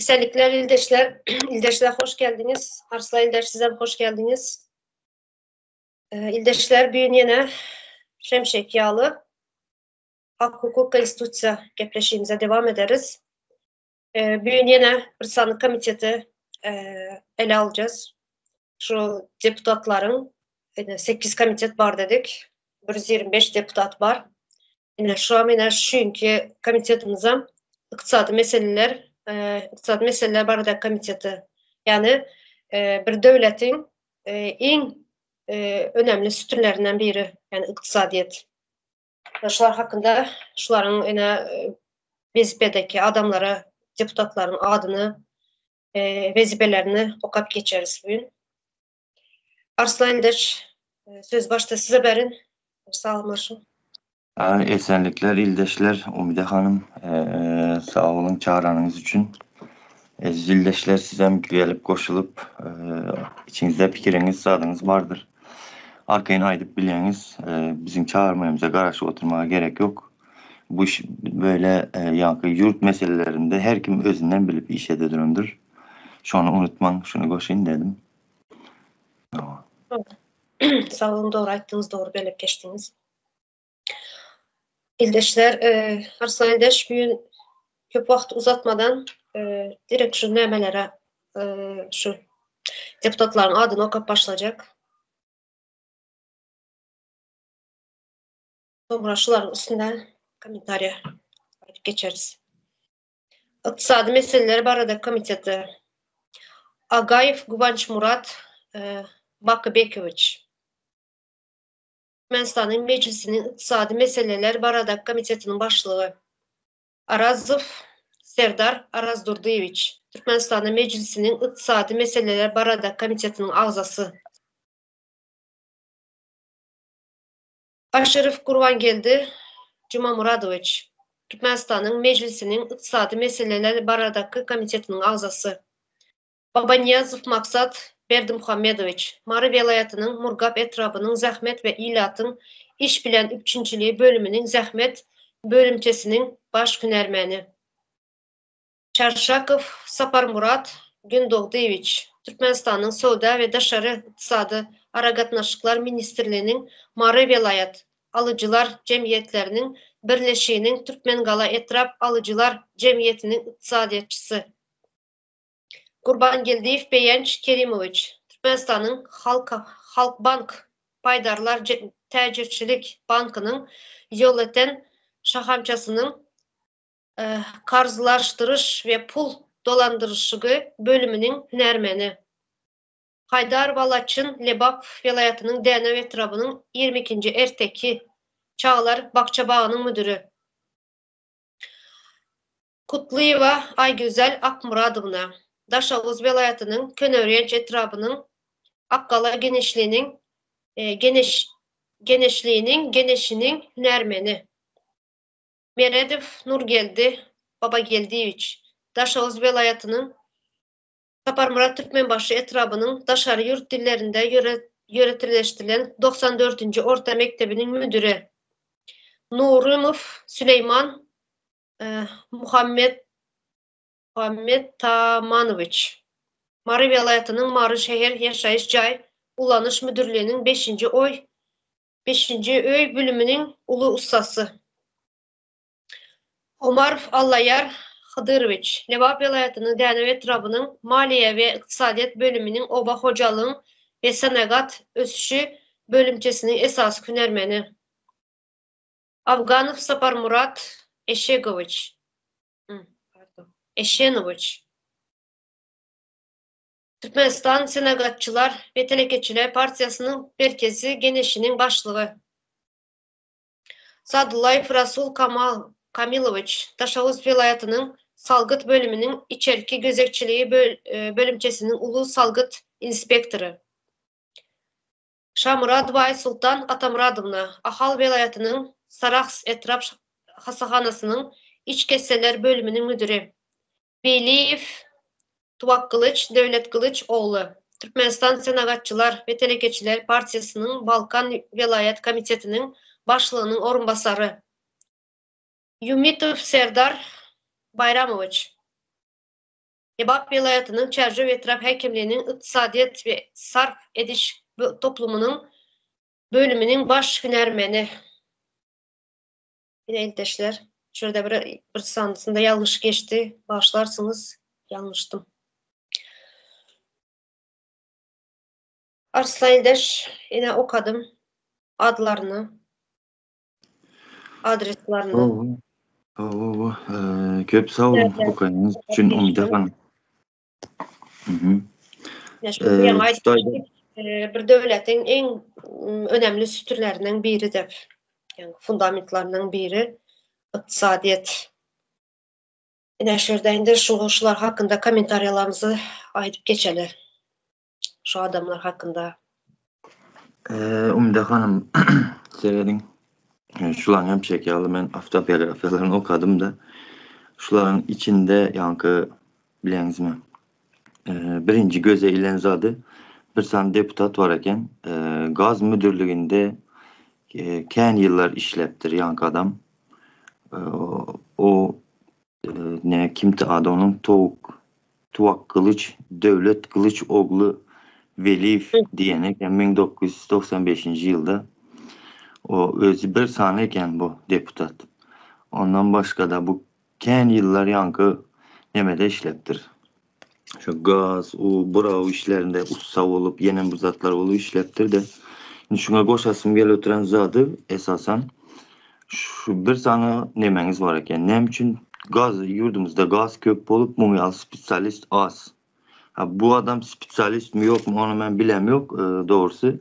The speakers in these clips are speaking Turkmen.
Esenlikler ildeşler. Ildeşler hoş geldiňiz. Arslan ildeş sizem hoş geldiňiz. Ildeşler bu gün ýene şemşek ýaly hak hukuk konstitusiýa gepleşigimize dewam ederiz. Bu gün ýene bir sany komiteti ele aljaz. Şu deputatlaryň 8 komitet bar dedik. 125 deputat bar. Ine şu ine şu günki komitetimizem ykdysady meseleler, ykdysady meseleler barada komiteti. Ýagny bir döwletiň iň önemli sütünlerinden biri, ýagny ykdysadyýet. Şular hakynda şularyň ine wezipedeki adamlara, deputatlaryň adyny, wezipelerini okap geçeris bu gün. Arslan ildeş, söz başda size berin. Salamlaşyň. Esenlikler ildeşler, Umide hanym, sag boluň çagyranyňyz üçin. Eziz ildeşler sizem gelip goşulyp, içiňizde pikiriňiz, zadyňyz bardyr. Arkaýyn aýdyp bilýäňiz, biziň çagyrmagymyza garaşyp oturmaga gerek ýok. Bu iş böyle ýaňky ýurt meselelerinde her kim özünden bilip iş ede durandyr. Şony unutmaň, şuny goşaýyn dedim. Sag boluň dogry aýtdyňyz dogry belläp geçdiňiz. Ildeşler, Arslan ildeş bu gün köp wagt uzatmadan direkt şu nämelere şu deputatlaryň adyny okap başlajak. Soňra şularyň üstünde kommentariýa aýdyp geçeris. Ykdysady meseleler barada komiteti Agaýew Guwançmurat Bakybekowiç. Türkmenistanyň Mejlisiniň Ykdysady meseleler baradaky komitetiniň başlygy Arazow Serdar Arazdurdyýewiç, Türkmenistanyň Mejlisiniň Ykdysady meseleler baradaky komitetiniň agzasy. Aşyrow Gurbangeldi Jumamuradowiç, Türkmenistanyň Mejlisiniň Ykdysady meseleler baradaky komitetiniň agzasy. Babanyýazow Maksat Berdimuhamedowiç, Mary welaýatynyň Murgap etrabynyň zähmet we ilatyň iş bilen üpjünçiligi bölüminiň zähmet bölümçesiniň baş hünärmeni. Çarşakow Saparmyrat Gündogdyýewiç, Türkmenistanyň Söwda we daşary ykdysady aragatnaşyklar ministrliginiň Mary welaýat alyjylar jemgyýetleriniň birleşiginiň Türkmengala etrap alyjylar jemgyýetiniň ykdysadyýetçisi. Gurbangeldiýew Beýenç Kerimowiç, Türkmenistanyň Halk Halkbank paýdarlar täjirçilik bankynyň Ýolöten şahamçasynyň karzlaşdyryş we pul dolandyryşygy bölüminiň hünärmeni. Haýdarowa Laçyn Lebap welaýatynyň Dänew etrabynyň 22-nji erteki çagalar bakja-bagynyň müdiri. Kutlyýewa Aýgözel Akmyradowna, Daşoguz welaýatynyň Köneürgenç etrabynyň Akgala geňeşliginiň geňeşliginiň geňeşiniň hünärmeni. Meredow Nurgeldi Babageldiýewiç, Daşoguz welaýatynyň Saparmyrat Türkmenbaşy etrabynyň daşary ýurt dillerinde ýöriteleşdirilen 94-nji orta mekdebiniň müdiri. Nurymow Süleýman Muhammet Muhammettamanowiç, Mary welaýatynyň Mary şäher ýaşaýyş jaý ulanyş müdirliginiň beşinji oý Beşinji öý bölüminiň uly ussasy. Omarow Allaýar Hydyrowiç, Lebap welaýatynyň Dänew etrabynyň Maliýe we ykdysadyýet bölüminiň oba hojalygyň we senagat ösüşi bölümçesiniň esasy hünärmeni. Afganow Saparmurat Eşegowiç, pardon, Eşenowiç. Türkmenistan Senagatçylar we telekeçiler partiýasynyň Merkezi Geňeşiniň başlygy Sadullaýew Rasul Kamal Kamilowiç, Daşoguz welaýatynyň salgyt bölüminiň içerki gözegçiligi bölümçesiniň uly salgyt inspektory Şamyradowa Aýsultan Atamyradowna, Ahal welaýatynyň Sarahs etrap hassahanasynyň iç keseller bölüminiň müdiri. Weliýew Tuwakgylyç Döwletgylyç ogly, Türkmenistan Senagatçylar we telekeçiler partiýasynyň Balkan welaýat komitetiniň başlygynyň orunbasary. Ýumitow Serdar Baýramowiç. Lebap welaýatynyň Çärjew etrap häkimliginiň ykdysadyýet we sarp ediş toplumynyň bölüminiň baş hünärmeni. Ine ildeşler, şu ýerde bir bir sanysynda ýalňyş geçdi, bagyşlarsyňyz, ýalňyşdym. Arslan ildeş, ine okadym adlaryny, adreslerini. Hawa, hawa, köp sag boluň okanyňyz üçin Umyda hanym. Bir döwletiň iň önemli sütünleriniň biridir. Ýagny fundamentleriniň biri ykdysadyýet. Ine şu ýerde indi şu şular hakynda kommentariýalarymyzy aýdyp geçeli. Şu adamlar hakynda. Umyda hanym serediň. Şularyň hem çekýärler men awtobiografiýalaryny okadym-da. Şularyň içinde ýaňky Bilýäňizmi? Birinji göze ilen zady bir sany deputat bar eken. Gaz müdirliginde kän ýyllar işläpdir ýaňky adam. O ne kimdi ady onuň? Towuk Tuwak Gylyç Döwlet Gylyç ogly Weliýew diýen eken 1995-nji ýylda. O özi bir sany eken bu deputat. Ondan başga-da bu Kän ýyllar ýaňky nemede işläpdir. Şu gaz, u, buraw işlerinde ussa bolup, ýenem bir zatlar bolup işläpdir-de. Indi şuňa goşasym gelip oturan zady, esasan, şu bir sany nemäňiz bar eken. Näme üçin gaz, ýurdumyzda gaz köp bolup, muň ýaly spesialist az. Ha, bu adam spesialistmi ýokmy, ony men bilem ýok, dogrusy.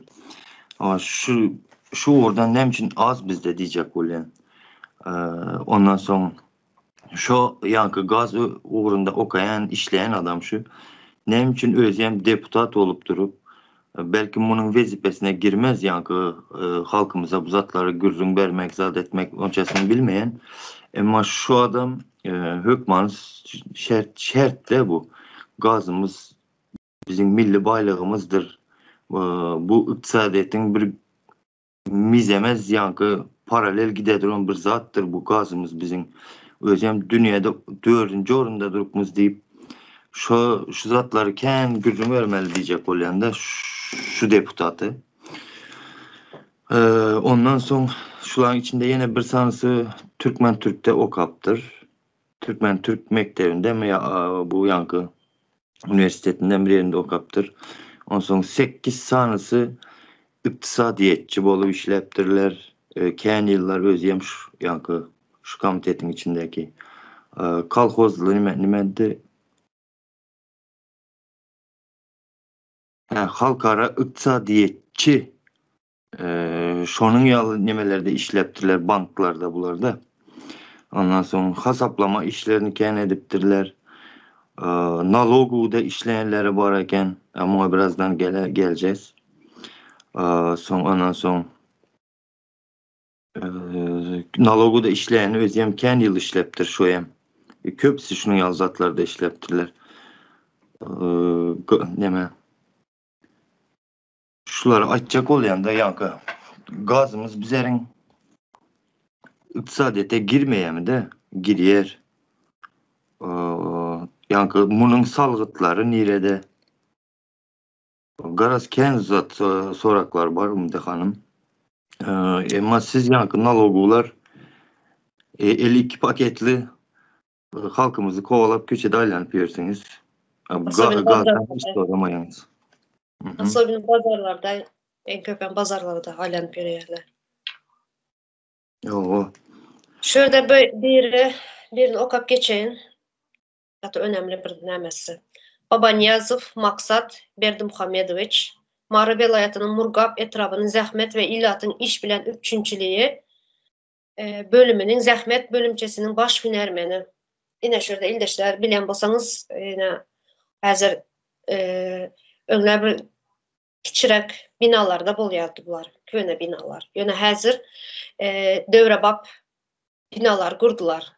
Ama şu şu ugurdan näme üçin az bizde diýjek bolýan. Ondan soň şo ýaňky gaz ugrunda okaýan, işleýän adam şu. Näme üçin özi hem deputat bolup durup, belki munuň wezipesine girmez ýaňky halkymyza bu zatlary gürrüň bermek, zat etmek onçasyny bilmeýän. Emma şu adam hökmany şert şert-de bu. Gazymyz biziň milli baýlygymyzdyr. Bu ykdysadyýetiň bir mizemez ýaňky paralel gide duran bir zatdyr bu gazymyz biziň. Özem dünýäde dördünji orunda durupmyz diýip şo şu zatlary kän gürrüň bermeli diýjek bolýanda şu deputaty. Ondan soň şularyň içinde ýene bir sanysy Türkmen Türkde okapdyr. Türkmen Türk mekdebindemi ýa bu ýaňky uniwersitetinden bir ýerinde okapdyr. Onsoň 8 sanysy ykdysadyýetçi bolup işläpdirler. Kän ýyllar özi hem şu ýaňky şu komitetiň içindäki kolhozly nime nimedi? Hä, halkara ykdysadyýetçi şonuň ýaly nemelerde işläpdirler banklarda bularda. Ondan soň hasaplama işlerini kän edipdirler. Nalogowda işleýänleri bar eken. Muňa birazdan gele geleceğiz. Soň ondan soň nalogowda işleýän özi hem kän ýyl işläpdir şu hem. Köpüsi şunuň ýaly zatlarda işläpdirler. Neme? Şulary aýtjak bolýanda ýaňky gazymyz bizeriň ykdysadyýete girmeýärmi-de? Girýär. Ýaňky munuň salgytlary nirede? Garaz kän zat soraklar bar Umyda hanym. Emma siz ýaňky nalogowlar 52 paketli Halkymyzy kowalap köçede aýlanyp ýörsüňiz. Gazdan hiç soramaýaňyz. Особенно bazarlarda, iň köpem bazarlarda aýlanyp ýörýärler. Ýoga. Şu ýerde bir biri birini okap geçeýin. Gaty önemli bir nämesi. Babaniýazow Maksat Berdimuhamedowiç, Mary welaýatynyň Murgap etrabynyň zähmet we ilatyň iş bilen üpjünçiligi bölüminiň zähmet bölümçesiniň baş hünärmeni. Ine şu ýerde ildeşler bilýän bolsaňyz, ine häzir öňler bir kiçiräk binalarda bolýardy bular, köne binalar. Ýöne häzir döwrebap binalar gurdular.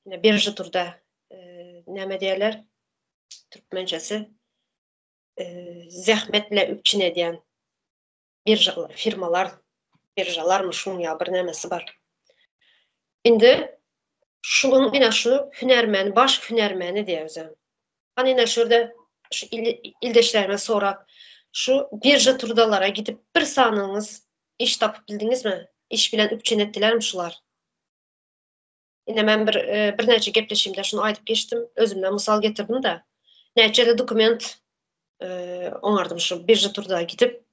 Ine birža turda näme diýerler türkmençesi zähmet bilen üpjün edýän biržalar, firmalar, biržalarmy şuň ýa bir nämesi bar. Indi şuň ine şu hünärmeni, baş hünärmeni diýýär bize. Hany ine şu ýerde şu ildeşlerime sorap, şu birja trudalara gidip bir sanyňyz iş tapyp bildiňizmi? Iş bilen üpjün etdilermi şular? Ine men bir birnäçe gepleşigimde şuny aýdyp geçdim, özümden mysal getirdim-de. Näçe-de dokument oňardym şu birja truda gidip,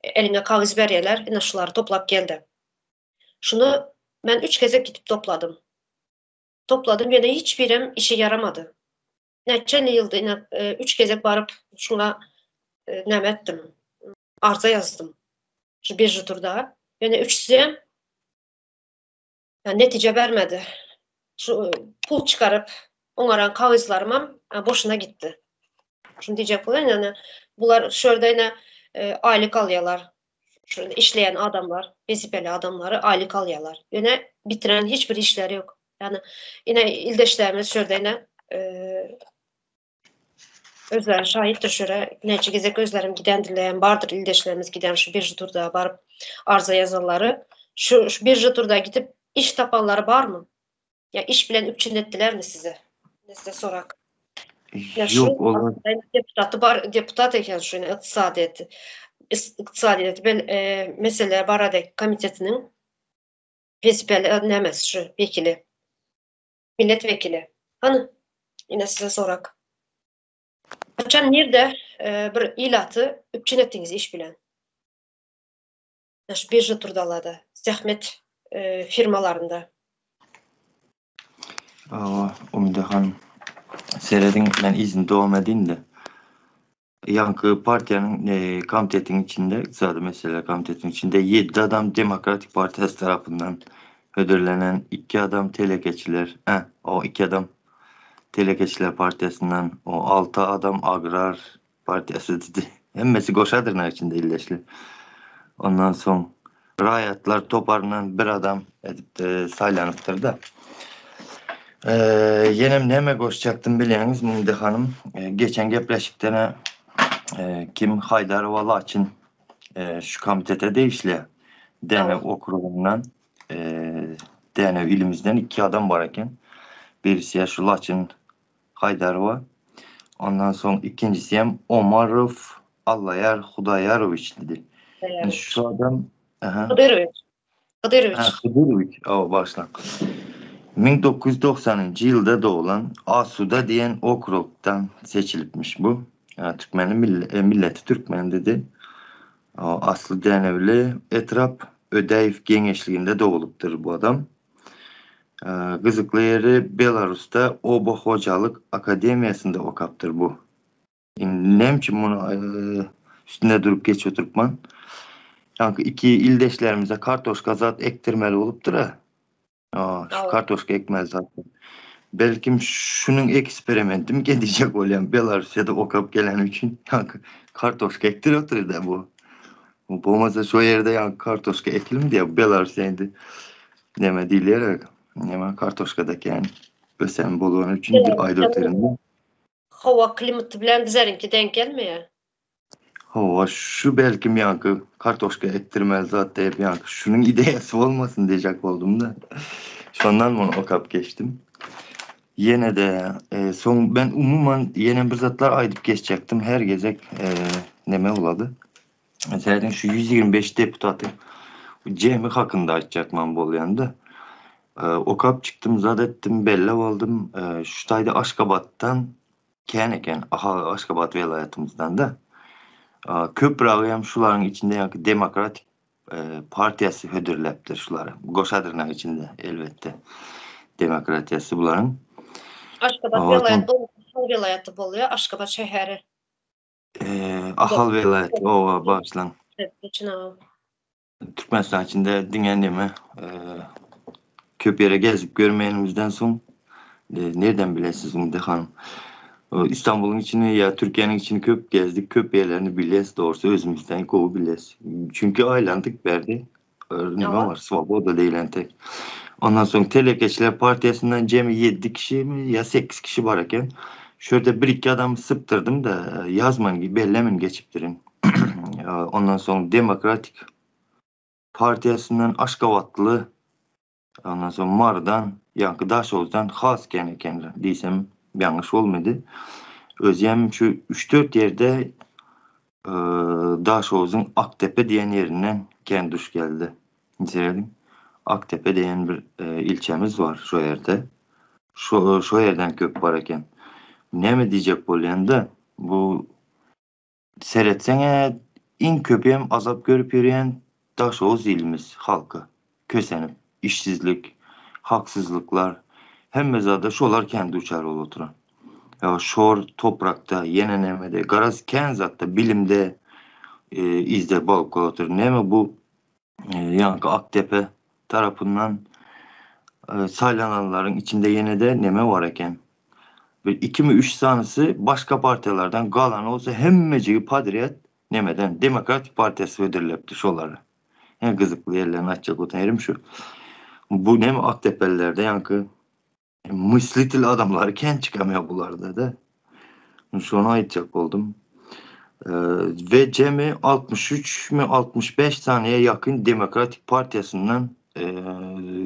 eliňe kagyz berýärler, ine şulary toplap gel-de. Şuny men üç gezek gidip topladym. Topladym ýöne hiç birem işe ýaramady. Näçe ýyldy ine üç gezek baryp şuňa näme etdim, arza ýazdym. Şu birja turda. Ýöne üçüsem netije bermedi. Şu pul çykaryp oňaran kagyzlarymam boşuna gitdi. Şuny diýjek bolýan ýöne bular şu ýerde ine aýlyk alýarlar. Şu işleýän adamlar, wezipeli adamlary aýlyk alýarlar. Ýöne bitiren hiç bir işleri ýok. Ýani ine ildeşlerimiz şu ýerde ine özleri şahitdir şu ýere näçe gezek özlerim gidendirler, bardyr ildeşlerimiz giden şu birji turda baryp arza ýazanlary. Şu, şu birji turda gidip iş tapanlary barmy? Ýa iş bilen üpjün etdilermi sizi? Size sorak. Ya şu Ýok, olar deputaty bar, deputat eken şu ýene ykdysadyýet ykdysadyýet bel e, meseleler barada komitetiniň wezipeli e, nämesi şu wekili. Millet wekili. Hany ine size sorak. Haçan nirde e, bir ilaty üpjün etdiňiz iş bilen? Şu birja turdalada, zähmet e, firmalarynda. Awa, Umida hanym. Serediň, men yzyny dowam edeyim-de. Ýaňky partiýanyň e, komitetiň içinde, ykdysady meseleler komitetiniň içinde 7 adam Demokratik partiýasy tarapyndan hödürlenen, 2 adam telekeçiler, e, o 2 adam telekeçiler partiýasyndan, o 6 adam agrar partiýasy diýdi. Hemmesi goşa dyrnak içinde ildeşler. Ondan soň raýatlar toparyndan bir adam edip e, saýlanypdyr-da. E, ýenem näme goşjakdym bilýäňiz Mumide hanym? E, geçen gepleşikden e, kim Haýdarowa Laçyn e, şu komitete degişli Dänew okrugyndan e, Dänew ilimizden iki adam bar eken. Birisi şu Laçyn Haýdarowa. Ondan soň ikinjisi hem Omarow Allaýar Hudaýarowiç diýdi. Indi şu adam aha. Hydyrowiç. Hydyrowiç. Ha, Hydyrowiç. Aw, bagyşlaň. 1990-njy ýylda doglan Asuda diýen okrugdan seçilipmiş bu. Türkmeniň e, milleti türkmen dedi. Asly Dänewli etrap Ödäýew geňeşliginde doglupdyr bu adam. Gyzykly ýeri Belarusda oba hojalyk akademiýasynda okapdyr bu. Indi näme üçin muny üstünde durup geçip oturypman. Ýaňky iki ildeşlerimize kartoşka zat ekdirmeli bolupdyr-a. Şu kartoşka ekmeli zat. Belkim şunuň eksperimentimi diýjek bolýan Belarusýada okap geleni üçin ýaňky kartoşka ekdirip otyr-da bu. Bolmasa şo ýerde ýaňky kartoşka ekilmedi ýa Belarusýa indi Neme diýilýär, neme kartoşkada kän ösen bolany üçin bir aýda oturyn. Howa klimaty bilen bizleriňki deň gelmeýär. Hawa, şu belkim ýaňky kartoşka ekdirmeli zat diýip ýaňky şunuň ideýasy bolmasyn diýjek boldum-da. Şondan muny okap geçdim. Ýene-de e, soň ben umuman ýene bir zatlar aýdyp geçjekdim. Her gezek e, neme bolady. Meselem şu 125 deputaty jemi hakynda aýtjakman bolýanda. E, okap çykdym, zat etdim, bellep aldym. E, şu taýda Aşgabatdan kän eken, aha Aşgabat welaýatymyzdan da. E, köprägi hem şularyň içinde ýa demokratik e, partiýasy hödürläpdir şulary. Goşa dyrnak içinde elbetde. Demokratiýasy bularyň. Aşgabat welaýaty, welaýaty bolýar, Aşgabat şäheri. Ahal welaýaty, oba, bagyşlaň. Türkmenistan içinde diňe neme, köp ýere gezip görmeýänimizden soň, nereden bilesiz Umide hanym? Istanbulyň içini ýa Türkiýäniň içini köp gezdik, köp ýerlerini bilýäs, dogrusy özümizden gowy bilýäs. Çünki aýlandyk bärde, neme bar, swoboda diýlen tek. Ondan soň Telekeçiler partiýasyndan jemi 7 kişimi ýa 8 kişi bar eken. Şu ýerde bir-iki adamy sypdyrdym-da, ýazman, bellemin geçipdirin. Ondan soň Demokratik partiýasyndan Aşgabatly, ondan soň Marydan, ýaňky Daşoguzdan has kän ekenler diýsem ýalňyş bolmady. Özem şu üç-dört ýerde Daşoguzyň Akdepe diýen ýerinden kän duş geldi. Serediň, Akdepe diýen bir ilçemiz bar şo ýerde. Şo şo ýerden köp bar eken. Näme diýjek bolýan-da, bu seretseň-ä iň köpem azap görüp ýörýän Daşoguz ilimiz halky. Kösenip, işsizlik, haksyzlyklar, hemme zada şolar kän duçar bolup oturan. Ýa şor toprakda, ýene nämede, garaz kän zatda, bilimde yzda bolup galyp otyr. Näme bu ýaňky Akdepe tarapyndan saýlananlaryň içinde ýene-de neme bar eken. Bir ikimi üç sanysy başga partiýalardan, galany bolsa hemmejigi podrýad nemeden, Demokratik partiýasy hödürlepdi şolary. Iň gyzykly ýerlerini aýtjak bolsaň ýerim şu. Bu neme Akdepelilerde ýaňky myslitel adamlary kän çykamýar bularda-da. Şony aýtjak boldum. We jemi 63 mi 65 sanyýa ýakyn Demokratik partiýasyndan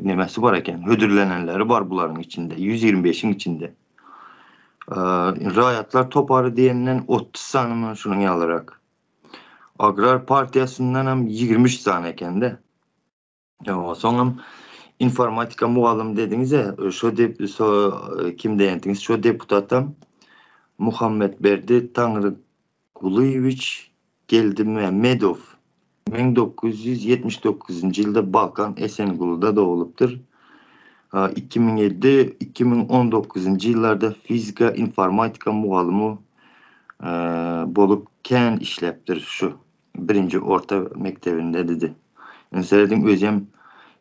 nemesi bar eken, hödürlenenleri bar bularyň içinde, 125-iň içinde. Raýatlar topary diýenden 30 sanymy şunuň ýalyrak. Agrar partiýasyndanam 23 sany eken-de. Soňam informatika mugallym dediňiz-ä, şo dep şo kim diýendiňiz, şo deputatam Muhammetberdi Taňrygulyýewiç Geldimämmedow 1979-njy ýylda Balkan Esenguluda doglupdyr. 2007, 2019-njy ýyllarda fizika, informatika mugallymy bolup kän işläpdir şu. Birinji orta mekdebinde dedi. Indi serediň özem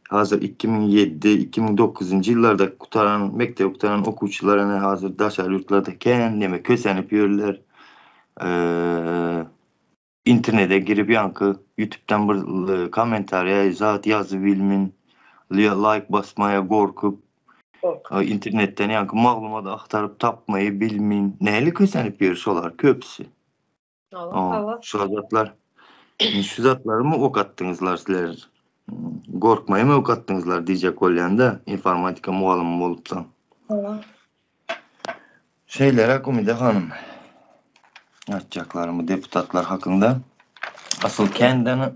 hazir 2007, 2009-njy ýyllarda gutaran, mekdebi gutaran okuwçylar ene hazir daşary ýurtlarda kän neme kösenip ýörler. Internete girip ýaňky ýutubdan bir kommentariýa zat ýazyp bilmin, laýk basmaýa gorkup, internetden ýaňky maglumat agtaryp tapmaýy bilmin. Nähili kösenip ýör şolar köpüsi. Hawa. Şu zatlar şu zatlarymy okatdyňyzlar sizler? Gorkmaýmy okatdyňyzlar diýjek bolýan-da, informatika mugallymy bolupsaň. Hawa. Şeýleräk Umyda hanym. Aýtjaklarym bu deputatlar hakynda. Asyl känden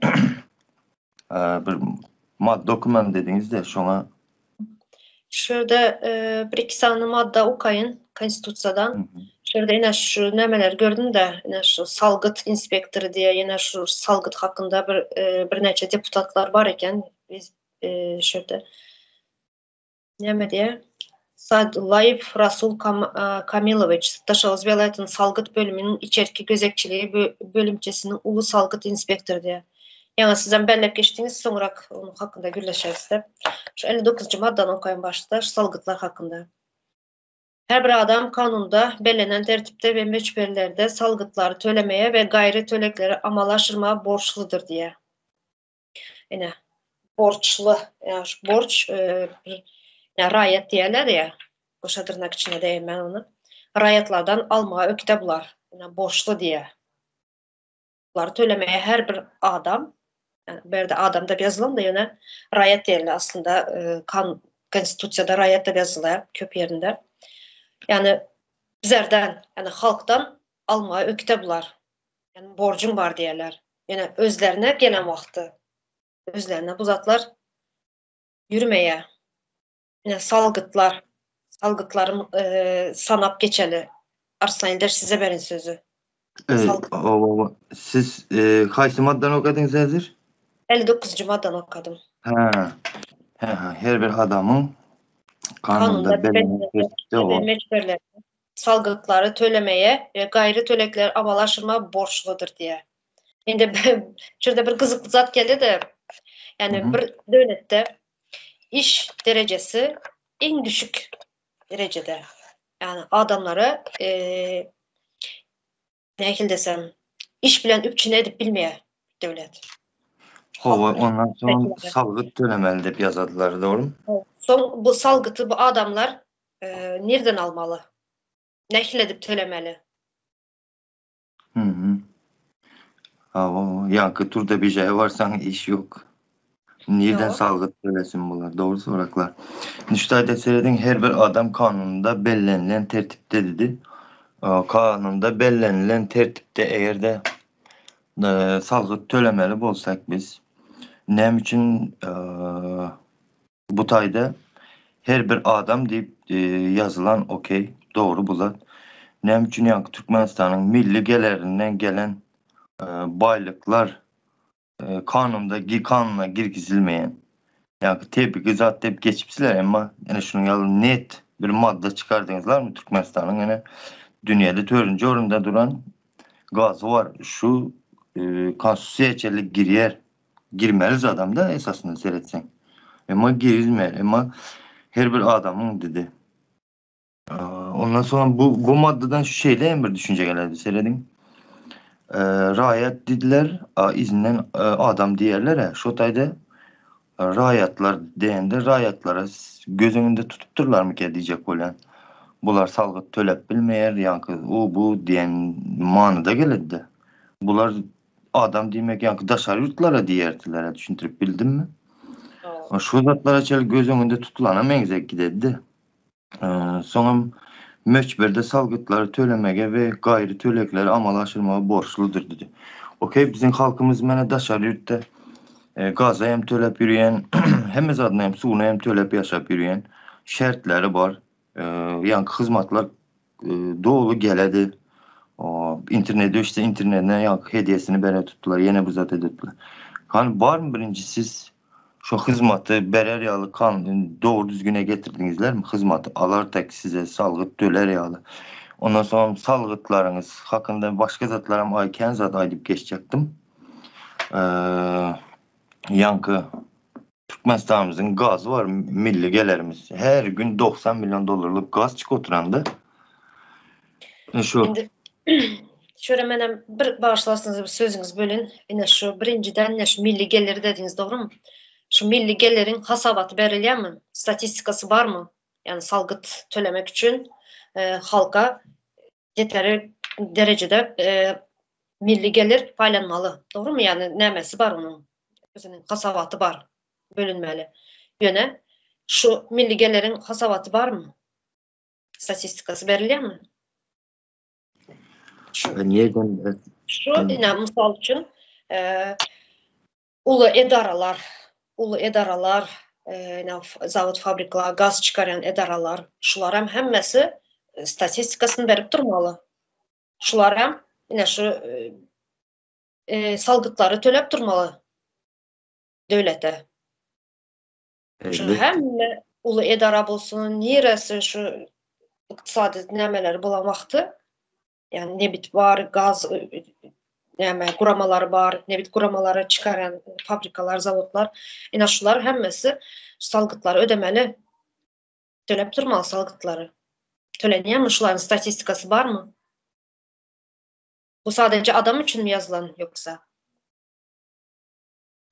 bir madda okumam dediňiz-de, şoňa Şu ýerde bir iki sany madda okaýyn konstitusiýadan. Şu ýerde ine şu nämeleri gördüm-de, ine şu salgyt inspektory diýe, ýene şu salgyt hakynda bir birnäçe deputatlar bar eken. Biz şu ýerde näme diýe? Sadullaýew Rasul Kamilowiç, Daşoguz welaýatynyň salgyt bölüminiň içerki gözegçiligi bölümçesiniň uly salgyt inspektory diýe. Ýaňy sizem belläp geçdiňiz, soňrak onuň hakynda gürleşeris-de. Şu 59-njy maddany okaýyn başda, şu salgytlar hakynda. Her bir adam kanunda bellenen tertipde we möçberlerde salgytlary tölemeye we gaýry tölegleri amala aşyrmaga borçludyr diýýär. Ine, borçly, ýa şu borç e, bir ýa raýat diýerler ýa, goşa dyrnak içine deýin men ony. Raýatlardan almaga ökde bular. Ine, borçly diýýär. Bulary tölemeye her bir adam, yani bu ýerde adam diýip ýazylan da ýöne raýat diýildi aslynda e, kan konstitusiýada raýat diýip ýazylýar köp ýerinde. Ýani bizlerden, ýani halkdan almaga ökde bular. Ýani borjuň bar diýerler. Ýöne özlerine gelen wagty özlerine bu zatlar ýürmeýär. Ine salgytlar, salgytlaryň e, sanap geçeli. Arslan Ildeş size berin sözü. E, o, siz e, haýsy maddany okadyňyz häzir? 59-njy maddany okadym. Ha. Ha, ha, her bir adamyň kanunda bellenen tertipde salgytlary tölemeye we gaýry tölegleri amala aşyrmaga borçludyr diýýär. Indi şu ýerde bir gyzykly zat geldi-de, ýagny bir döwletde iş derejesi iň düşük derejede. Ýagny adamlara e, nähili desem, iş bilen üpjün edip bilmeýär döwlet. Hawa, ondan soň salgyt tölemeli diýip ýazadylar, dogrymy? Soň bu salgyty bu adamlar e, nirden almaly? Nähili edip tölemeli? Mhm. Hawa, ýaňky turda bižaýa barsaň iş ýok. Nirden salgyt tölesin bular? Dogry soraklar. Indi şu taýda serediň, her bir adam kanunda bellenilen tertipde dedi. Kanunda bellenilen tertipde eger-de salgyt tölemeli bolsak biz, näme üçin bu taýda her bir adam diýip ýazylan okey, dogry bu zat. Näme üçin ýaňky Türkmenistanyň milli gelerinden gelen baýlyklar kanunda kanuna girgizilmeýän. Ýaňky tebigy zat diýip geçipsiler, emma ene şunuň ýaly net bir madda çykardyňyzlarmy Türkmenistanyň ene dünýäde dördünji orunda duran gazy bar. Şu konstitusiýa çenli girýär. Girmeli zadam da esasynda seretseň. Emma girizmeýär. Emma her bir adamyň dedi. Ondan soň bu bu maddadan şu şeýle hem bir düşünje geldi serediň. Raýat diýdiler, izinden adam diýerler, şo taýda raýatlar diýende raýatlara göz öňünde tutupdyrlarmyka diýjek bolýan. Bular salgyt töläp bilmeýär, ýaňky u bu diýen manyda geledi. Bular adam diýmek ýaňky daşary ýurtlara diýerdiler, düşündirip bildimmi? Şu zatlara çenli göz öňünde tutulana meňzek gidedi. Soňam möçberde salgytlary tölemege we gaýry tölegleri amala aşyrmaga borçludyr diýdi. Okey, biziň halkymyz mene daşary ýurtda gaza hem töläp ýörýän, hemme zadyna hem suwuna hem töläp ýaşap ýörýän şertleri bar. Ýaňky hyzmatlar doly geledi. Internet öçse internetine ýaňky hedýesini bere tutdular, ýene bir zat edipdiler. Hany barmy birinji siz Şo hyzmaty berer ýaly kanun dogry düzgüne getirdiňizlermi hyzmaty alar tek size salgyt töler ýaly. Ondan soňam salgytlaryňyz hakynda başga zatlaram aý kän zat aýdyp geçjekdim. Ýaňky Türkmenistanymyzyň gazy bar milli gelerimiz. Her gün 90 million dollarlyk gaz çykyp oturanda. Şu Indi şöyle menem bir bagyşlarsyňyz bir sözüňizi bölün. Ine şu birinjiden ine şu milli gelir dediňiz dogrymy? Şu milli geliriň hasabaty berilýärmi? Statistikasy barmy? Ýagny salgyt tölemek üçin e, halka ýeteri derejede e, milli gelir paýlanmaly. Dogrymy? Ýagny nämesi bar onuň? Özüniň hasabaty bar, bölünmeli. Ýöne şu milli geliriň hasabaty barmy? Statistikasy berilýärmi? Şu nirden Şu ine mysal üçin e, uly edaralar, uly edaralar, e, ine zawod fabrikler, gaz çykarýan edaralar, şularam hemmesi e, statistikasyny berip durmaly. Şularam ine şu e, e, salgytlary töläp durmaly döwlete. Şu hemme uly edara bolsun, niresi şu ykdysady nämeleri bolan wagty, ýagny nebit bar, gaz näme guramalary bar, nebit guramalary çykaran fabrikalar, zawodlar, ine şular hemmesi salgytlary ödemeli. Töläp durmaly salgytlary. Tölenýärmi şularyň statistikasy barmy? Bu sadece adam üçinmi ýazylan ýoksa?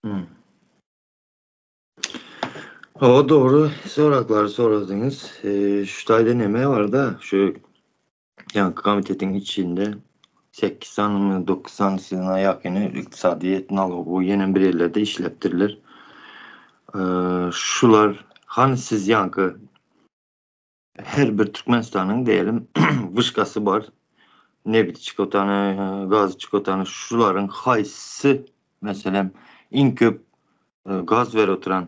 Hmm. O dogry soraglary soradyňyz. Şu taýda neme barda şu ýaňky komitetiň içinde 8 sanymy 9 sanysyna ýakyny ykdysadyýet nalogy ýene bir ýerlerde işläpdirler. Şular hany siz ýaňky her bir Türkmenistanyň diýelim wyşkasy bar. Nebit çykotany, gaz çykotany şularyň haýsy meselem iň köp gaz berip oturan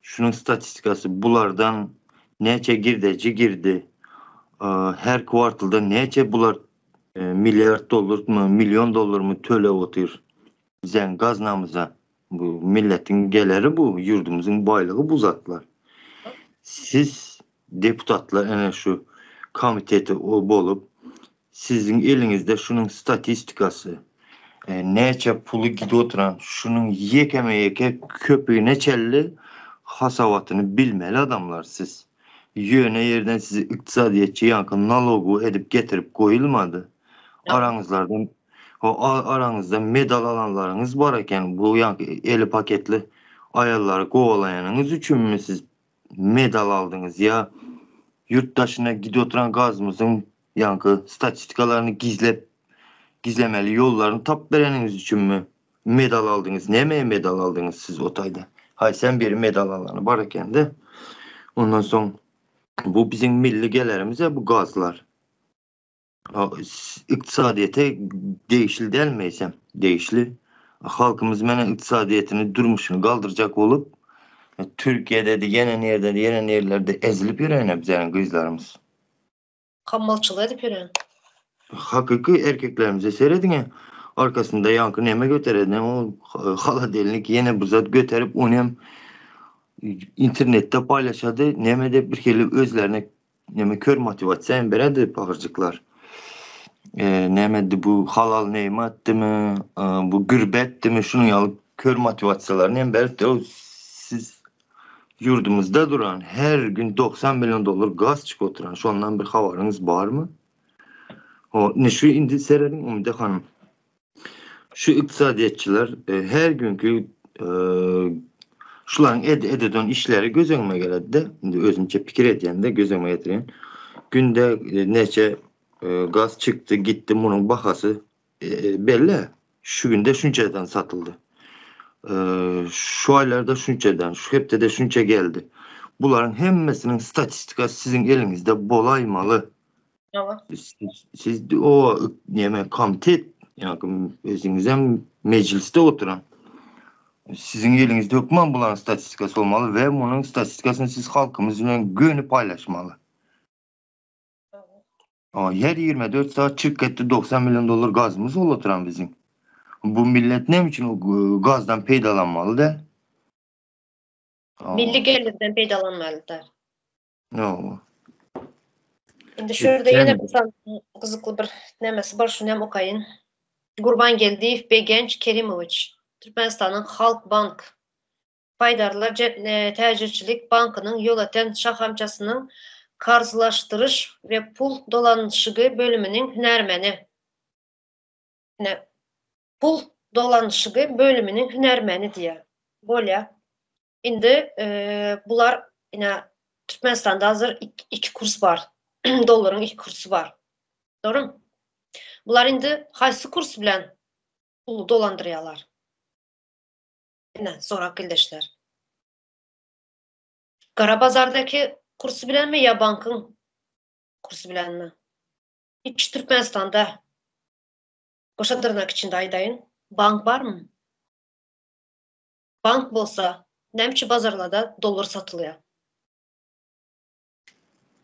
şunuň statistikasy bulardan näçe girdeji girdi, her kwartalda näçe bular milliard dollarmy, million dollarmy töläp otyr biziň gaznamyza. Bu milletiň geleri bu, ýurdumyzyň baýlygy bu zatlar. Siz deputatlar ene şu komiteti bolup siziň eliňizde şunuň statistikasy, näçe puly gidip oturan şunuň ýekeme-ýeke köpügine çenli hasabatyny bilmeli adamlar siz. Ýöne ýerden sizi ykdysadyýetçi ýaňky nalogowy edip getirip goýulmady. Araňyzlardan o araňyzda medal alanlaryňyz bar eken bu ýaňky eli paketli aýallary kowalaýanyňyz üçinmi siz medal aldyňyz ýa ýurt daşyna gidip oturan gazymyzyň ýaňky statistikalaryny gizlep gizlemeli ýollaryny tapyp bereniňiz üçinmi medal aldyňyz nämeye medal aldyňyz siz o taýda haýsam biri medal alany bar ekende ondan soň bu biziň milli gelerimiz bu gazlar. Ykdysadyýete degişli dälmi eýsem? Degişli. Halkymyz mene ykdysadyýetini, durmuşyny galdyrjak bolup, Türkiýede-de, ýene nirde-de, ýene nirlerde ezilip ýören bizäniň gyzlarymyz. Hammalçylyk edip ýören. Hakyky erkeklerimize serediňä, arkasynda ýaňky neme göteredi, o haladelnik ýene bir zat göterip, ony hem internetde paýlaşady, neme-de bir hili özlerine Neme kör motiwasiýa hem beredi pahyrjyklar. Nämedi bu halal neýmatdymy, bu gürbetdimi şunuň ýaly kör motiwasiýalaryny hem beripdi. O siz ýurdumyzda duran her gün 90 million dollar gaz çykyp oturan şondan bir habaryňyz barmy? O indi şu indi serediň Umyda hanym. Şu ykdysadyýetçiler her günki şularyň ed ededen işleri göz öňüme geledi-de, indi özümçe pikir edýän-de göz öňüme getirýän. Günde näçe gaz çykdy, gitdi, munuň bahasy belli. Şu günde şunçadan satyldy. Şu aýlarda şunçadan, şu hepdede şunça geldi. Bularyň hemmesiniň statistikasy siziň eliňizde bolaýmaly. Hawa. Siz o neme komitet, ýa-da özüňizem mejlisde oturan. Siziň eliňizde hökman bularyň statistikasy bolmaly we munuň statistikasyny siz halkymyz bilen göni paýlaşmaly. Her 24 saat çyk etdi 90 million dollar gazymyz bolup oturan biziň. Bu millet näme üçin o gazdan peýdalanmaly däl? Milli gelirden peýdalanmaly däl. Hawa. Indi şu ýerde ýene bir sany gyzykly bir nemesi bar, şuny hem okaýyn. Gurbangeldiýew Begenç Kerimowiç, Türkmenistanyň Halk bank paýdarlar täjirçilik bankynyň Ýolöten şahamçasynyň karzlaşdyryş we pul dolanyşygy bölüminiň hünärmeni. Ine, pul dolanyşygy bölüminiň hünärmeni diýýär. Bolýar. Indi bular ine Türkmenistanda hazir iki kurs bar. Dollaryň iki kursy bar. Dogrymy? Bular indi haýsy kurs bilen puly dolandyrýarlar? Ine, sorak ildeşler. Gara bazardaky kursy bilenmi ýa bankyň kursy bilenmi? Hiç Türkmenistanda goşa dyrnak içinde aýdaýyn, bank barmy? Bank bolsa, näme üçin bazarlarda dollar satylýar?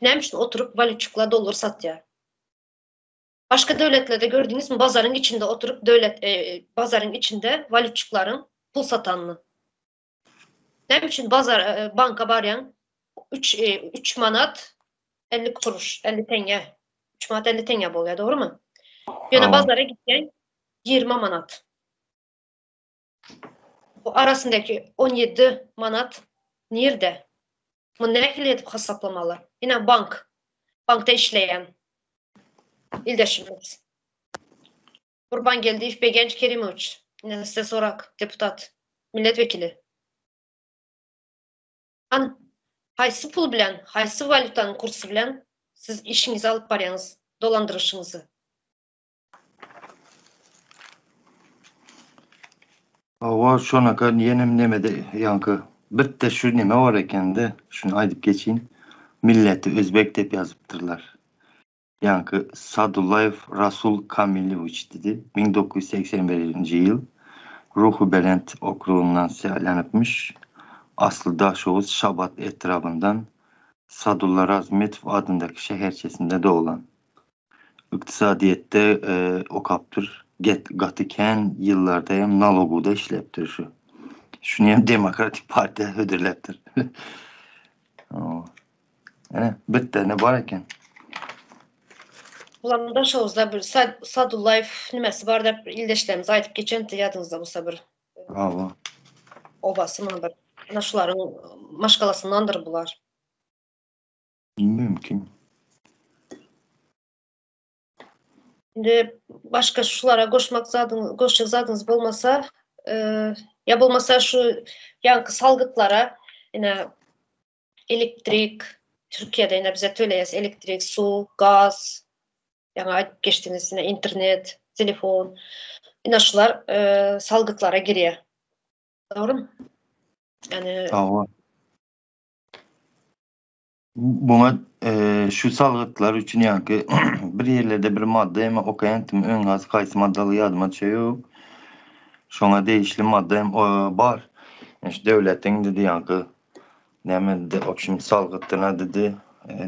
Näme üçin oturyp walýutçyklar dollar satýar? Başga döwletlerde gördüňizmi bazaryň içinde oturyp döwlet e, bazaryň içinde walýutçyklaryň pul satanyny? Näme üçin bazar e, banka barýaň 3 3 e, manat 50 kuruş, 50 teňňe. 3 manat 50 teňňe bolýar, dogrymy? Ýöne bazara gitýäň 20 manat. Bu arasyndaky 17 manat nirde? Muny nähili edip hasaplamaly? Ine bank. Bankda işleýän ildeşimiz. Gurbangeldiýew Begenç Kerimowiç. Ine size sorak, deputat, milletvekili. An, haýsy pul bilen, haýsy walýutanyň kursy bilen siz işiňizi alyp barýaňyz, dolandyryşyňyzy? Hawa şonaka ýenem nemede ýaňky bitte şu neme bar ekende şuny aýdyp geçeýin milleti özbek dep ýazypdyrlar. Ýaňky Sadullaýew Rasul Kamilowiç diýdi 1981-nji ýyl Ruhubelent okrugyndan saýlanypmyş asly Daşoguz Şabat etrabyndan Sadulla Razmetow adyndaky şäherçesinde doglan. Ykdysadyýetde okapdyr. Get gaty kän ýyllarda hem naloguda işläpdir şu. Şuny hem Demokratik partiýa hödürläpdir. Ene, bir tane bar eken. Bulam Daşoguzda bir Sadullaýew nimesi bar dep ildeşlerimiz aýdyp geçenti ýadyňyzda bolsa bir. Hawa. Obasymy bir. Ana şularyň maşgalasyndandyr bular. Mümkin. Indi başga şulara goşmak zadyň, goşjak zadyňyz bolmasa, e, ýa bolmasa şu ýaňky salgytlara ine elektrik Türkiýede ine bize töleýäs elektrik, suw, gaz, ýaňy aýdyp geçdiňiz ine internet, telefon. Ine şular e, salgytlara girýär. Dogrymy? Ýani Hawa. Buňa şu salgytlar üçin ýaňky bir ýerlerde bir madda hem okaýantym öň has haýsy maddalygy ýadyma düşeýok. Şoňa degişli madda hem bar. Şu döwletiň dedi ýaňky näme dedi obşim salgytyna dedi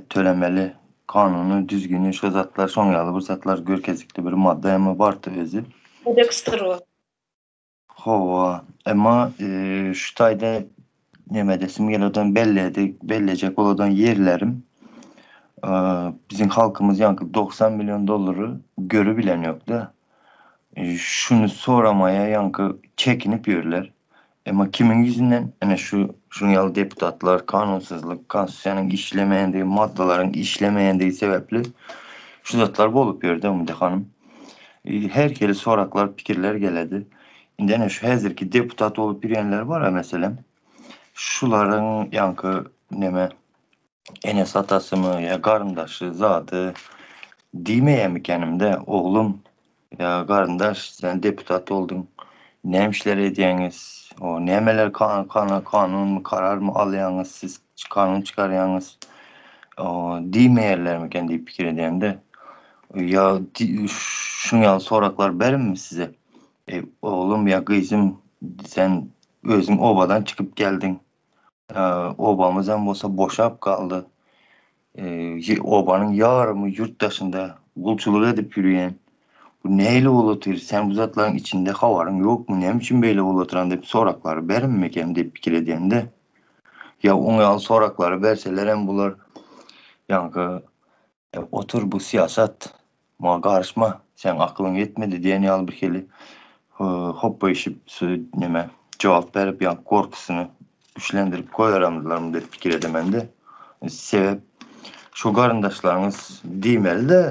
tölemeli kanuny düzgüni şo zatlar şoň ýaly bir zatlar görkezikli bir madda hem bardy özi. Kodeksdir o. Hawa, emma şu taýda neme edesim gelýär, belledi, bellejek boladan ýerlerim biziň halkymyz ýaňky 90 million dollary görübilen ýok-da. Şuny soramaýa ýaňky çekinip ýörler. Emma kimiň ýüzünden? Ene şu şuň ýaly deputatlar, kanunsyzlyk, konstitusiýanyň işlemeýändigi, maddalaryň işlemeýändigi sebäpli şu zatlar bolup ýör-de, Umyda hanym. Her hili soraklar, pikirler geledi. Indi ene şu häzirki deputat bolup ýörýänler bar-a meselem. Şularyň ýaňky neme enesi atasymy ýa garyndaşy zady diýmeýärmikänim-de, oglum ýa garyndaş sen deputat bolduň, näme işler edýäňiz, o nämeler kanunmy, kararmy alýaňyz siz, kanun çykarýaňyz o diýmeýärlermiken diýip pikir edýän-de. Ýa şuň ýaly soraklar berimmi size? Eý, oglum ýa gyzym, sen özüň obadan çykyp geldiň. Obamyzam bolsa boşap galdy. Obanyň ýarymy ýurt daşynda gulçulyk edip ýörýän. Bu nähili bolup otyr? Sen bu zatlaryň içinde habaryň ýokmy? Näme üçin beýle bolup otyran diýip soraklary berimmiken diýip pikir edýän-de. Ýa oň ýaly soraklary berselerem bular ýaňky Otur bu syýasat, muňa garyşma, seň akylyň ýetmedi diýen ýaly bir hili hopbaýşyp neme jogap berip ýa gorkusyny güçlendirip goýaramdylarmy diýip pikir edemende. Sebäp şu garyndaşlaryňyz diýmeli-de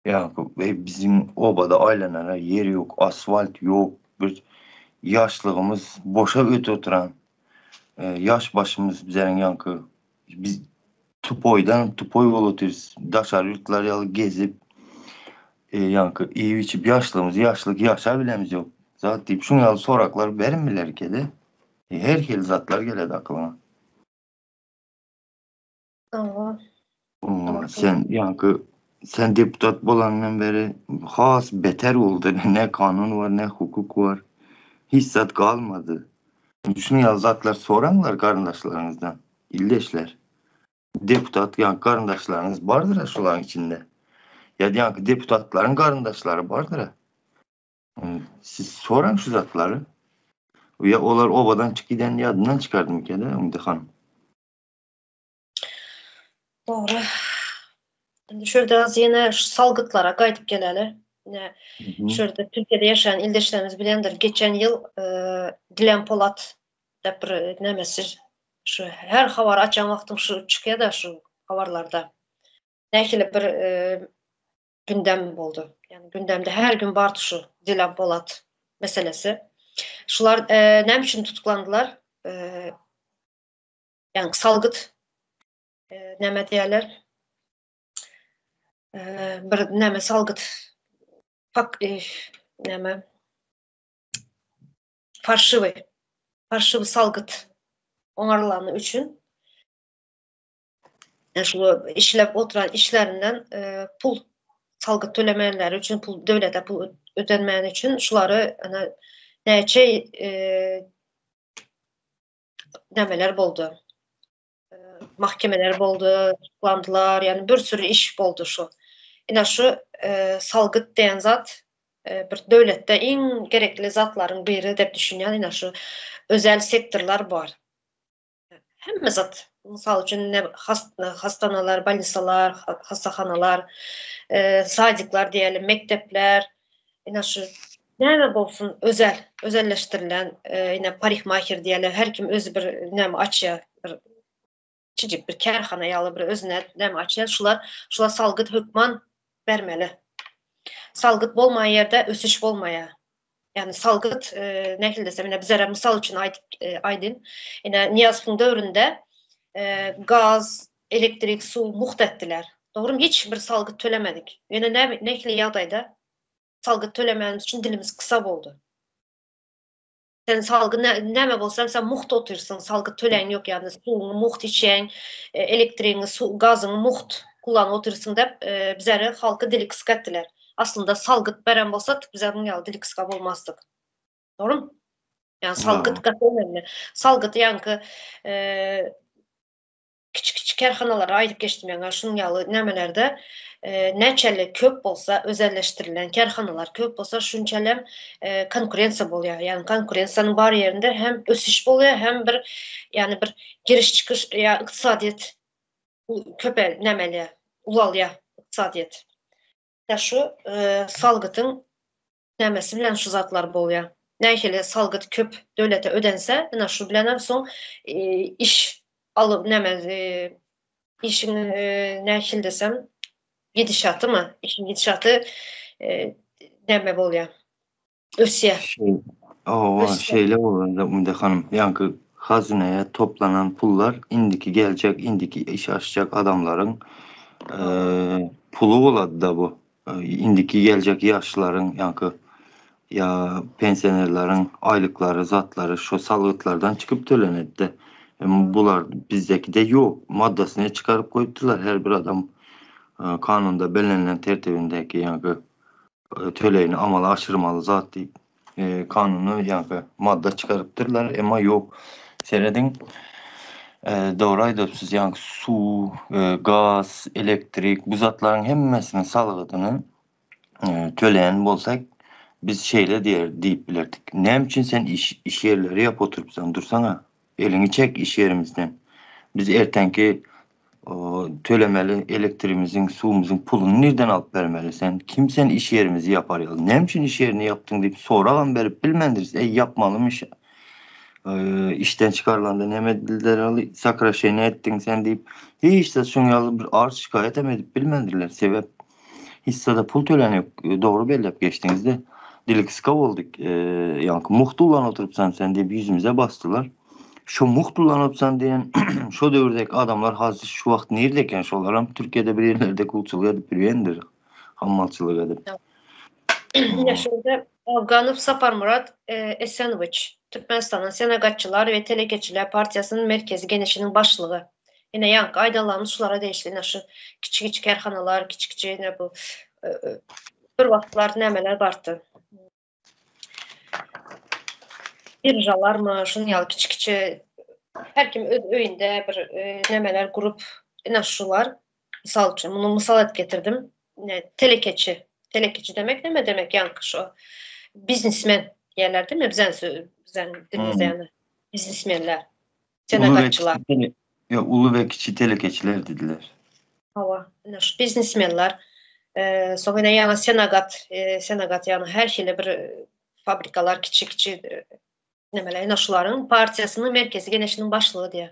ýa biziň obada aýlanara ýer ýok, asfalt ýok, bir ýaşlygymyz boşa ötüp oturan ýaş başymyz bizeriň ýaňky Biz tupoýdan tupoý bolup otyrys. Daşary ýurtlar ýaly gezip, e, ýaňky iýip-içip ýaşlygymyzy ýaşlyk ýaşabilemiz ýok. Zat diýip şuň ýaly soraklar berilmelerkede e, her hili zatlar geledi akylyňa. Hawa. Sen ýaňky sen deputat bolandan beri has beter boldy. Ne kanun bar, ne hukuk bar. Hiç zat galmady. Şunuň ýaly zatlar soraňlar garyndaşlaryňyzdan, ildeşler. Deputat ýaňky garyndaşlaryňyz bardyr-a şolaryň içinde. Ýa ýaňky deputatlaryň garyndaşlary bardyr-a. Siz soraň şu zatlary. Ýa olar obadan çykyp giden ýadyndan çykardymyka-da, Umyda hanym. Dogry. Indi şu ýerde az ýene şu salgytlara gaýdyp geleli. Ine, şu ýerde Türkiýede ýaşaýan ildeşlerimiz bilendir. Geçen ýyl e, Dilen Polat dep bir nemesi şu her habar açan wagtyň şu çykýar-da şu habarlarda. Nähili bir e, gündem boldy. Ýagny gündemde her gün bardy şu Dilan Polat meselesi. Şular e, näme üçin tutuklandylar? E, Ýagny salgyt näme diýerler? Bir näme salgyt pak näme farşiwi farşiwi salgyt oňarylany üçin şu işläp oturan işlerinden pul salgyt tölemeýänleri üçin pul döwlete pul ödenmäni üçin şulary ana näçe nämeler boldy. Mahkemeler boldy, tutuklandylar, ýagny bir sürü iş boldy şu. Ine şu e, salgyt diýen zat e, bir döwletde iň gerekli zatlaryň biri diýip düşünýän ine şu özel sektorlar bar. Hemme zat. Mysal üçin ne hastanalar, bolnisalar, hassahanalar, e, sadikler diýelim, mekdepler, ine şu Näme bolsun özel, özelleşdirilen, ine parikmaher diýerler, her kim özi bir näme açýar, bir kiçijik bir kärhana ýaly bir özüne näme açýar, şular, şular salgyt hökman bermeli. Salgyt bolmaýan ýerde ösüş bolmaýar. Ýagny salgyt nähili desem, ine bizlere mysal üçin aýdyp aýdyn. Ine Nyýazowyň döwründe gaz, elektrik, suw mugt etdiler. Dogrymy? Hiç bir salgyt tölemedik. Ýöne nähili ýagdaýda salgyt tölemänimiz üçin dilimiz kysa boldy. Sen salgy näme bolsa sen mugt otyrsyň, salgy töläň ýok ýagny suwuňy mugt içýäň, elektrigiňi, suw, gazyňy mugt kullanyp otyrsyň diýip, bizleri halky dili gysga etdiler. Aslynda salgyt beren bolsak, bizler muň ýaly dili gysga bolmazdyk. Dogrymy? Ýagny salgyt gaty önemli. Salgyt ýaňky kiçi-kiçi kärhanalara aýdyp geçdim ýaňa şunuň ýaly nämelerde näçeli köp bolsa özelleşdirilen kärhanalar köp bolsa şunçalem konkurensiýa bolýar. Ýagny konkurensiýanyň bar ýerinde hem ösüş bolýar hem bir ýagny bir giriş çykyş ýa ykdysadyýet köpe nämelýär ulalýar ykdysadyýet. Ýa şu salgytyň nämesi bilen şu zatlar bolýar. Nähili salgyt köp döwlete ödense, ine şu bilenem soň iş alyp näme işiň nähili desem gidişatymy, işiň gidişaty näme bolýar. Ösýär. Hawa, şeýle bolanda Umyda hanym, ýaňky hazynaýa toplanan pullar indiki geljek, indiki iş açjak adamlaryň puly bolady-da bu. Indiki geljek ýaşlaryň, ýaňky ýa pensionerleriň aýlyklary, zatlary şo salgytlardan çykyp tölenedi-de. Bular bizdekide ýok. Maddasyny çykaryp goýupdyrlar her bir adam kanunda bellenilen tertibindäki ýaňky tölegini amala aşyrmaly zat diýip kanuny ýaňky madda çykarypdyrlar, emma ýok. Serediň, dogry aýdypsyz, ýaňky suw, gaz, elektrik bu zatlaryň hemmesiniň salgydyny töleýän bolsak, biz şeýle diýer diýip bilerdik. Näme üçin sen iş iş ýerleri ýapyp oturypsyň, dursana, eliňi çek iş ýerimizden. Biz erteňki tölemeli elektrigimiziň, suwumyzyň puluny nirden alyp bermeli sen? Kim sen iş ýerimizi ýapar ýaly? Näme üçin iş ýerini ýapdyň diýip soragam berip bilmändiris. Eý ýapmalymy işden çykarylanda näme edildiler ýaly sokraşeniýe etdiň sen diýip hiç zat şoň ýaly bir arz şikaýatam edip bilmändirler. Sebäp hissada pul tölän ýok. Dogry belläp geçdiňizde. Dili gysga boldy. Ýaňky mugt ulan oturypsan sen diýip ýüzümize basdylar. Şo mugt ulanypsan diýen şo döwürdäki adamlar hazir şu wagt nirde eken şolaram Türkiýede bir ýerlerde gulçulyk edip ýörýändir hammalçylyk edip. Ine şunda Afganow Saparmyrat Esenowiç Türkmenistanyň Senagatçylar we telekeçiler partiýasynyň Merkezi Geňeşiniň başlygy. Ine ýaňky aýdanlarymyz şulara degişli ine şu kiçi-kiçi kärhanalar kiçi-kiçi ine bu bir wagtlar nämeler bardy. Biržalarmy, şunuň ýaly kiçi-kiçi her kim öz öýünde bir nämeler gurup, ine şular mysal üçin, muny mysal edip getirdim. Ine telekeçi, telekeçi demek näme demek ýaňky şo biznesmen diýerler diýme bizen bizen dilimizde ýagny biznesmenler, senagatçylar. Ýok, uly we kiçi telekeçiler diýdiler. Hawa, ine şu biznesmenler, soň ine ýaňy senagat, senagat ýagny her hili bir fabrikalar kiçi-kiçi nemeler, ine şularyň partiýasynyň merkezi geňeşiniň başlygy diýýär.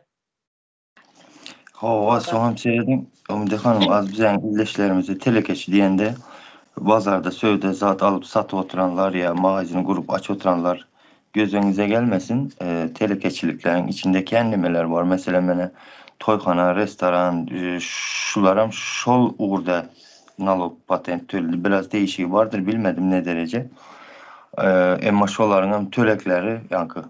Hawa, soňam serediň, Umyda hanym, az biziň ildeşlerimize telekeçi diýende bazarda söwda zat alyp satyp oturanlar ýa magazin gurup açyp oturanlar Göz öňüňize gelmesin, telekeçilikleriň içinde kän nimeler bar. Meselem, mene toýhana, restoran, şularam şol ugurda nalog, patent töledi. Biraz değişigi bardyr, bilmedim ne dereje. Emma şolaryňam tölekleri, ýaňky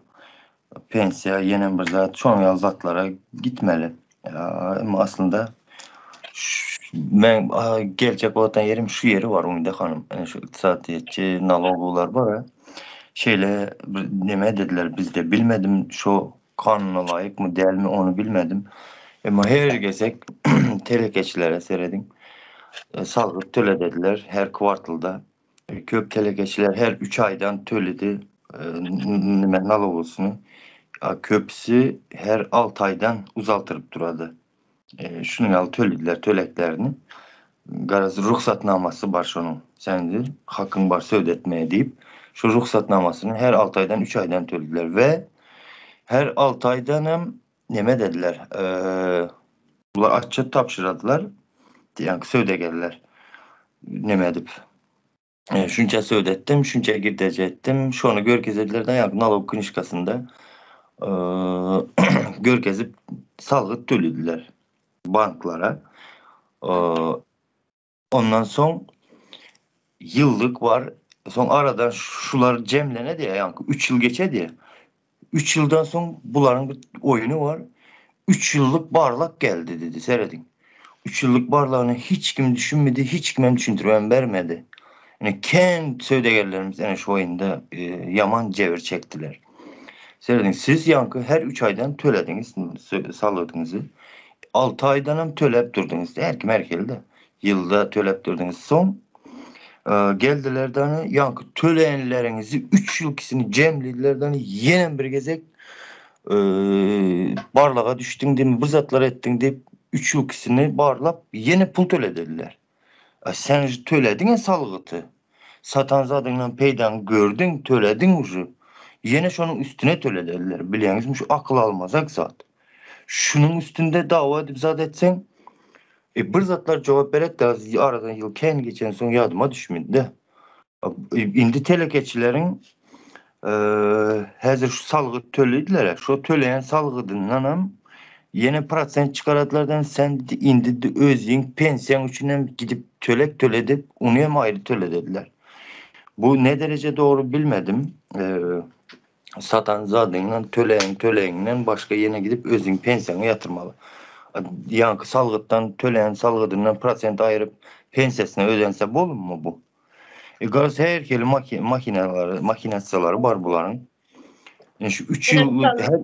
pensiýa, ýenem bir zat, şonuň ýaly zatlara gitmeli. Emma aslynda men geljek bolatan ýerim şu ýeri bar Umyda hanym. Ene şu ykdysadyýetçi, nalogowlar bar. Şeýle bir neme dediler bizde bilmedim şo kanuna laýykmy dälmi ony bilmedim. Emma her gezek telekeçilere serediň salgyt töle dediler her kwartalda. Köp telekeçiler her 3 aýdan töledi nime nalogosyny. Köpüsi her 6 aýdan uzaltyryp durady. Şunuň ýaly tölediler töleklerini. Garaz rugsatnamasy bar şonuň. Sen hakyň bar söwda etmeye diýip, şu rugsatnamasyny her 6 aýdan 3 aýdan tölediler we her 6 aýdan hem neme dediler. Bular atçet tabşyradylar. Ýagny söwdagerler neme edip şunça söwda etdim, şunça girdeji etdim. Şony görkezediler de ýagny nalog knişkasynda görkezip salgyt tölediler banklara. Ondan soň ýyllyk bar. Soň aradan şular jemlene diýe, ýagny 3 ýyl geçe diýe. Üç ýyldan soň bularyň bir oýny bar. Üç ýyllyk barlag geldi diýdi, serediň. Üç ýyllyk barlagyna hiç kim düşünmedi, hiç kimem düşündiribem bermedi. Ine kän söwdagärlerimiz ene şu oýunda ýaman jebir çekdiler. Serediň, siz ýaňky her üç aýdan tölediňiz salgydyňyzy. Alty aýdanam töläp durduňyz. Her kim her hili-de. Ýylda töläp durduňyz. Soň geldiler dany ýaňky töleýänleriňizi üç ýylkisini jemlediler dany ýenem bir gezek barlaga düşdüň diýip bir zatlar etdiň diýip üç ýylkisini barlap ýene pul töle dediler. A sen tölediň-ä salgyty. Satan zadyňdan peýdaňy gördüň, tölediň uje. Ýene şonuň üstüne töle dediler. Bilýäňizmi şu akyl almazak zat. Şunuň üstünde dawa edip zat etseň, E bir zatlar jogap beretdi az aradan ýyl kän geçen soň ýadyma düşmedi-de. Indi telekeçileriň häzir şu salgyt töleýdiler-ä, şo töleýän salgydyndanam ýene prosent çykaradylardan sen indi özüň pensiýaň üçinem gidip tölek töle diýip, ony hem aýry töle dediler. Bu ne dereje dogry bilmedim. Satan zadyňdan, töleýän tölegiňden başga ýene gidip özüň pensiýaňy ýatyrmaly. Ýaňky salgytdan, töleýän salgydyndan prosent aýryp pensiýasyna ödense bolunmy bu? E garaz her hili makinalary, makinasiýalary bar bularyň. Ine şu 3 ýyl her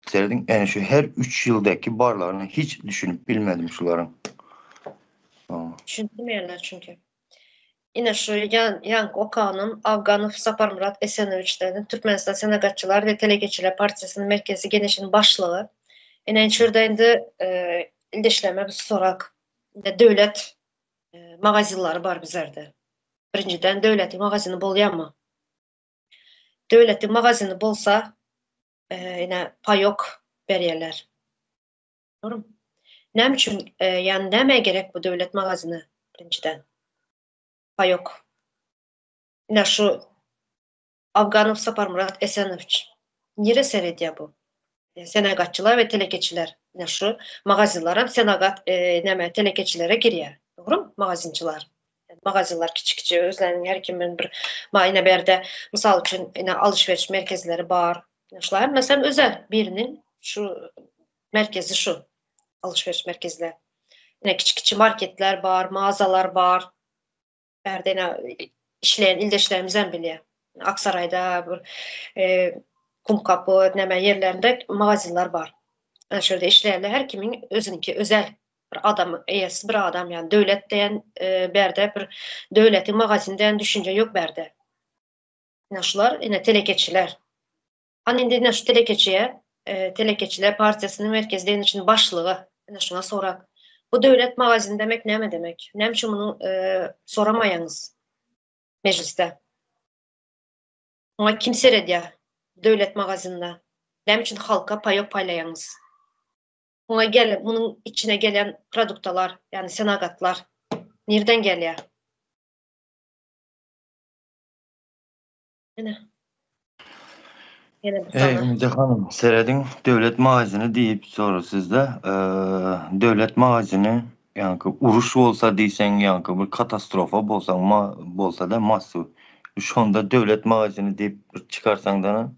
Serediň, ene şu her 3 ýyldaky barlaryna hiç düşünip bilmedim şularyň. Düşündirmeýärler çünki. Ine şu ýan ýaňky okanym Afganow Saparmyrat Esenowiçden Türkmenistan Senagatçylar we telekeçiler partiýasynyň Merkezi Geňeşiniň başlygy. Ine şu ýerde indi ildeşlerime bir sorak. Indi döwlet magazinlary bar bizlerde. Birinjiden döwletiň magazini bolýarmy? Döwletiň magazini bolsa ine paýok berýärler. Dogrymy? Näme üçin, ýagny nämä gerek bu döwlet magazini birinjiden? Paýok. Ine şu Afganow Saparmyrat Esenowiç nirä seredýär bu? Senagatçylar we telekeçiler. Ine şu magazinlaram senagat näme telekeçilere girýär. Dogrymy? Magazinçiler. Magazinler kiçi-kiçi özleriniň her kimiň bir ine bärde mysal üçin ine alyş-beriş merkezleri bar. Şular hemmesi özel biriniň şu merkezi şu alyş-beriş merkezler. Ine kiçi-kiçi marketler bar, mağazalar bar. Bärde ine işleýän ildeşlerimiz hem bilýär. Aksaraýda bir e, Kumkapy näme ýerlerinde magazinler bar. Ana şurada işleýänler her kimiň özüniňki özel bir adam eýesi bir adam ýagny döwlet diýen e, bärde bir döwletiň magazini diýen düşünje ýok bärde. Ine şular ine telekeçiler. Hany indi ine şu telekeçiye e, telekeçiler partiýasynyň merkezi geňeşiniň başlygy ine şuňa sorak. Bu döwlet magazini demek näme demek? Näme üçin muny e, soramaýaňyz mejlisde? Muňa kim seredýär döwlet magazinine? Näme üçin halka paýok paýlaýaňyz? Muňa gel, munuň içine gelýän produktalar, ýagny senagatlar nirden gelýär? Ine. Ýene bir Eý, Ümide hanym, serediň, döwlet magazini diýip sorasizde, döwlet magazini, ýaňky uruş bolsa diýseň, ýaňky bir katastrofa bolsa, ma, bolsa-da massu. Şonda döwlet magazini diýip bir çykarsaňda,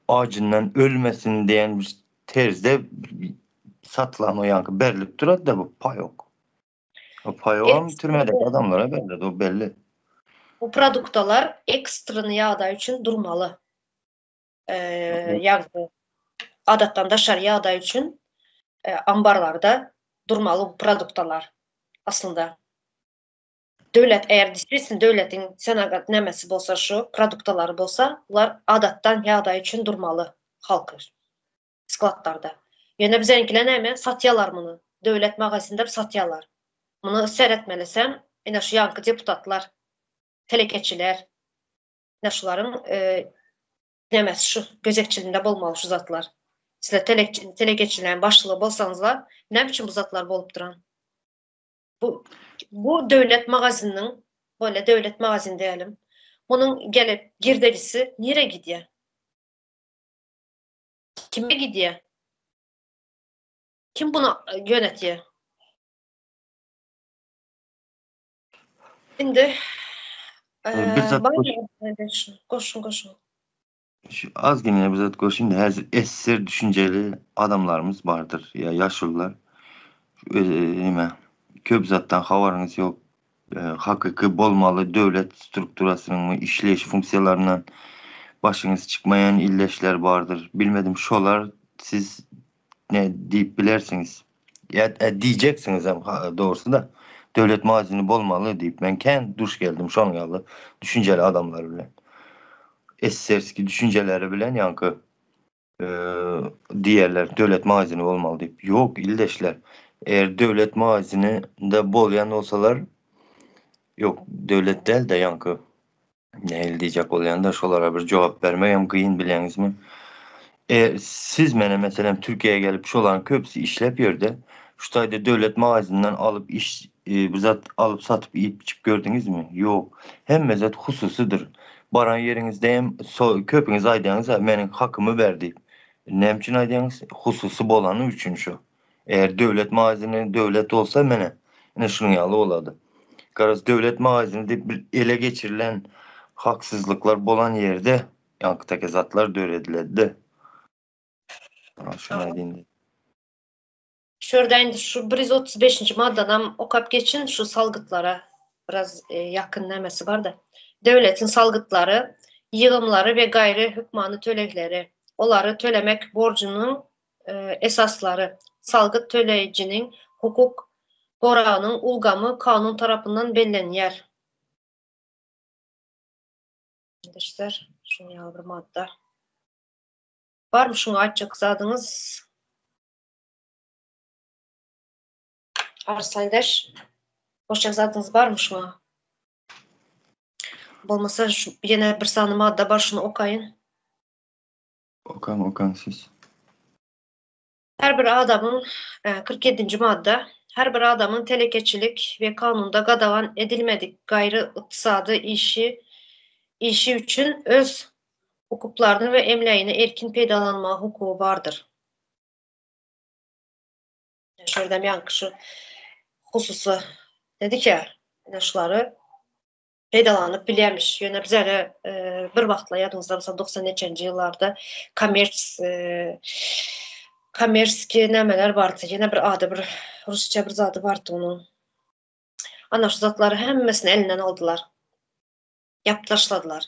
ajyndan ölmesin diýen bir terzde satylan o ýaňky berlip durady-da bu paýok. O paýogam türmedäki adamlara berledi, o belli. Bu produktalar ekstreny ýagdaý üçin durmaly. Ýagny adatdan daşary ýagdaý üçin ambarlarda durmaly bu produktalar aslynda. Döwlet eger действительно döwletiň senagat nämesi bolsa şu produktalary bolsa bular adatdan ýagdaý üçin durmaly halky skladlarda. Ýöne bizeňkiler näme satýalar muny döwlet magazinde satýalar. Muny seretmelisem ine şu ýaňky deputatlar telekeçiler ine şularyň nämesi şu gözegçiliginde bolmaly şu zatlar. Sizler telekeçileriň başlygy bolsaňyzlar näme üçin bu zatlar bolup duran? Bu bu döwlet magazininiň bolýa döwlet magazini diýelim. Munuň gelip girdejisi nirä gidýär? Kime gidýär? Kim bunu ýönetýär? Indi Bir zat goşun goşun. Şu azgina bir zat goşayım da häzir esser düşünjeli adamlarymyz bardyr ýa ýaşulular. Nime köp zatdan habaryňyz ýok. Hakyky bolmaly döwlet strukturasynyň işleýiş funksiýalaryndan başyňyz çykmaýan ildeşler bardyr. Bilmedim şolar siz ne diýip bilersiňiz. Ýa diýjeksiňiz hem dogrusy da döwlet magazini bolmaly diýip men kän duş geldim şonuň ýaly düşünjeli adamlar bilen. Esserski düşünjeleri bilen ýaňky diýerler döwlet magazini bolmaly diýip. Ýok ildeşler. Eger döwlet magazininde bolýan bolsalar ýok döwlet däl-de ýaňky nähili diýjek bolýan-da şolara bir jogap bermegem kyn bilýäňizmi? E, siz mene meselem Türkiýä gelip şolaryň köpüsi işläp ýörde. Şu taýda döwlet magazinden alyp iş e, bir zat alyp satyp iýip içip gördüňizmi? Ýok. Hemme zat hususydyr. Baran ýeriňizde hem so, köpüňiz aýdýaňyz-a meniň hakymy ber diýip. Näme üçin aýdýaňyz? Hususy bolany üçin şu. Eger döwlet magazini döwlet bolsa mene ine şunuň ýaly bolady. Garaz döwlet magazini diýip bir ele geçirilen haksyzlyklar bolan ýerde ýaňky teke zatlar dörediledi. Şuny aýdayyn dedim. Şu ýerde indi şu 135-nji maddanam okap geçin şu salgytlara biraz e, ýakyn nämesi bar-da. Döwletiň salgytlary, ýygymlary we gaýry hökmany tölegleri, olary tölemek borjunyň esaslary, salgyt töleýjiniň hukuk goragynyň ulgamy kanun tarapyndan bellenýär. Ildeşler, şunuň ýaly bir madda. Barmy şuňa aýtjak zadyňyz? Arslan ildeş, goşjak zadyňyz barmy şuňa? Bolmasa şu ýene bir sany madda bar, şuny okaýyn. Okaň, okaň siz. Her bir adamyň, 47-nji madda, her bir adamyň telekeçilik we kanunda gadagan edilmedik gaýry ykdysady işi işi üçin öz hukuklaryny we emlägini erkin peýdalanmaga hukugy bardyr. Şu ýerdem ýaňky şu hususy dedik ýa, ine şulary peýdalanyp bilýärmiş. Ýöne bizere bir wagtlar ýadyňyzda bolsa 90 neçenji ýyllarda kommerts kommerski nämeler bardy. Ýene bir ady bir rusça bir zady bardy onuň. Ana şu zatlary hemmesini elinden aldylar. Ýapyp taşladylar.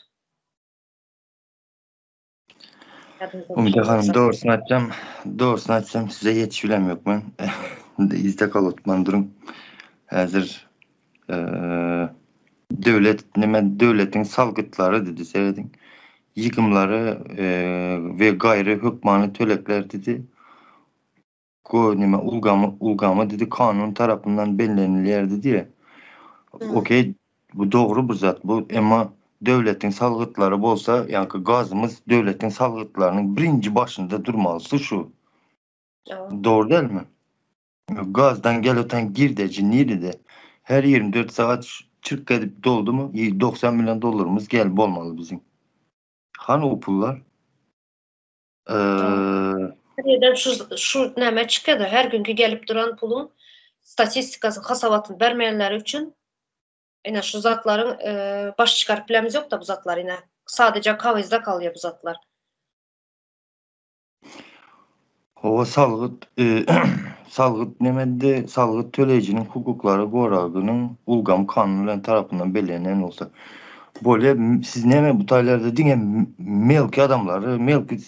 Umyda hanym dogrusyny aýtsam, dogrusyny aýtsam size ýetişip bilem ýok men. Yzda galypman durun. Häzir döwlet neme döwletiň salgytlary diýdi serediň. Ýygymlary we gaýry hökmany tölegler diýdi. Go neme ulgamy ulgamy diýdi kanun tarapyndan bellenilýär diýdi. Okey bu dogry bir zat bu emma döwletiň salgytlary bolsa ýaňky gazymyz döwletiň salgytlarynyň birinji başynda durmalysy şu. Dogry dälmi? Gazdan gelöten girdeji nirede? Her 24 sagat çyrk edip doldumy 90 million dollarymyz gel bolmaly biziň. Hany o pullar? Nireden şu şu näme çykýar her günki gelip duran puluň statistikasyny, hasabatyny bermeýänleri üçin ine şu zatlaryň baş çykaryp bilemiz ýok-da bu zatlar ine. Sadece kagyzda galýar bu zatlar. Hawa salgyt salgyt nemedi salgyt töleýjiniň hukuklary goragynyň ulgamy kanun bilen tarapyndan bellenen bolsa. Bolýa siz neme bu taýlarda diňe melki adamlary melki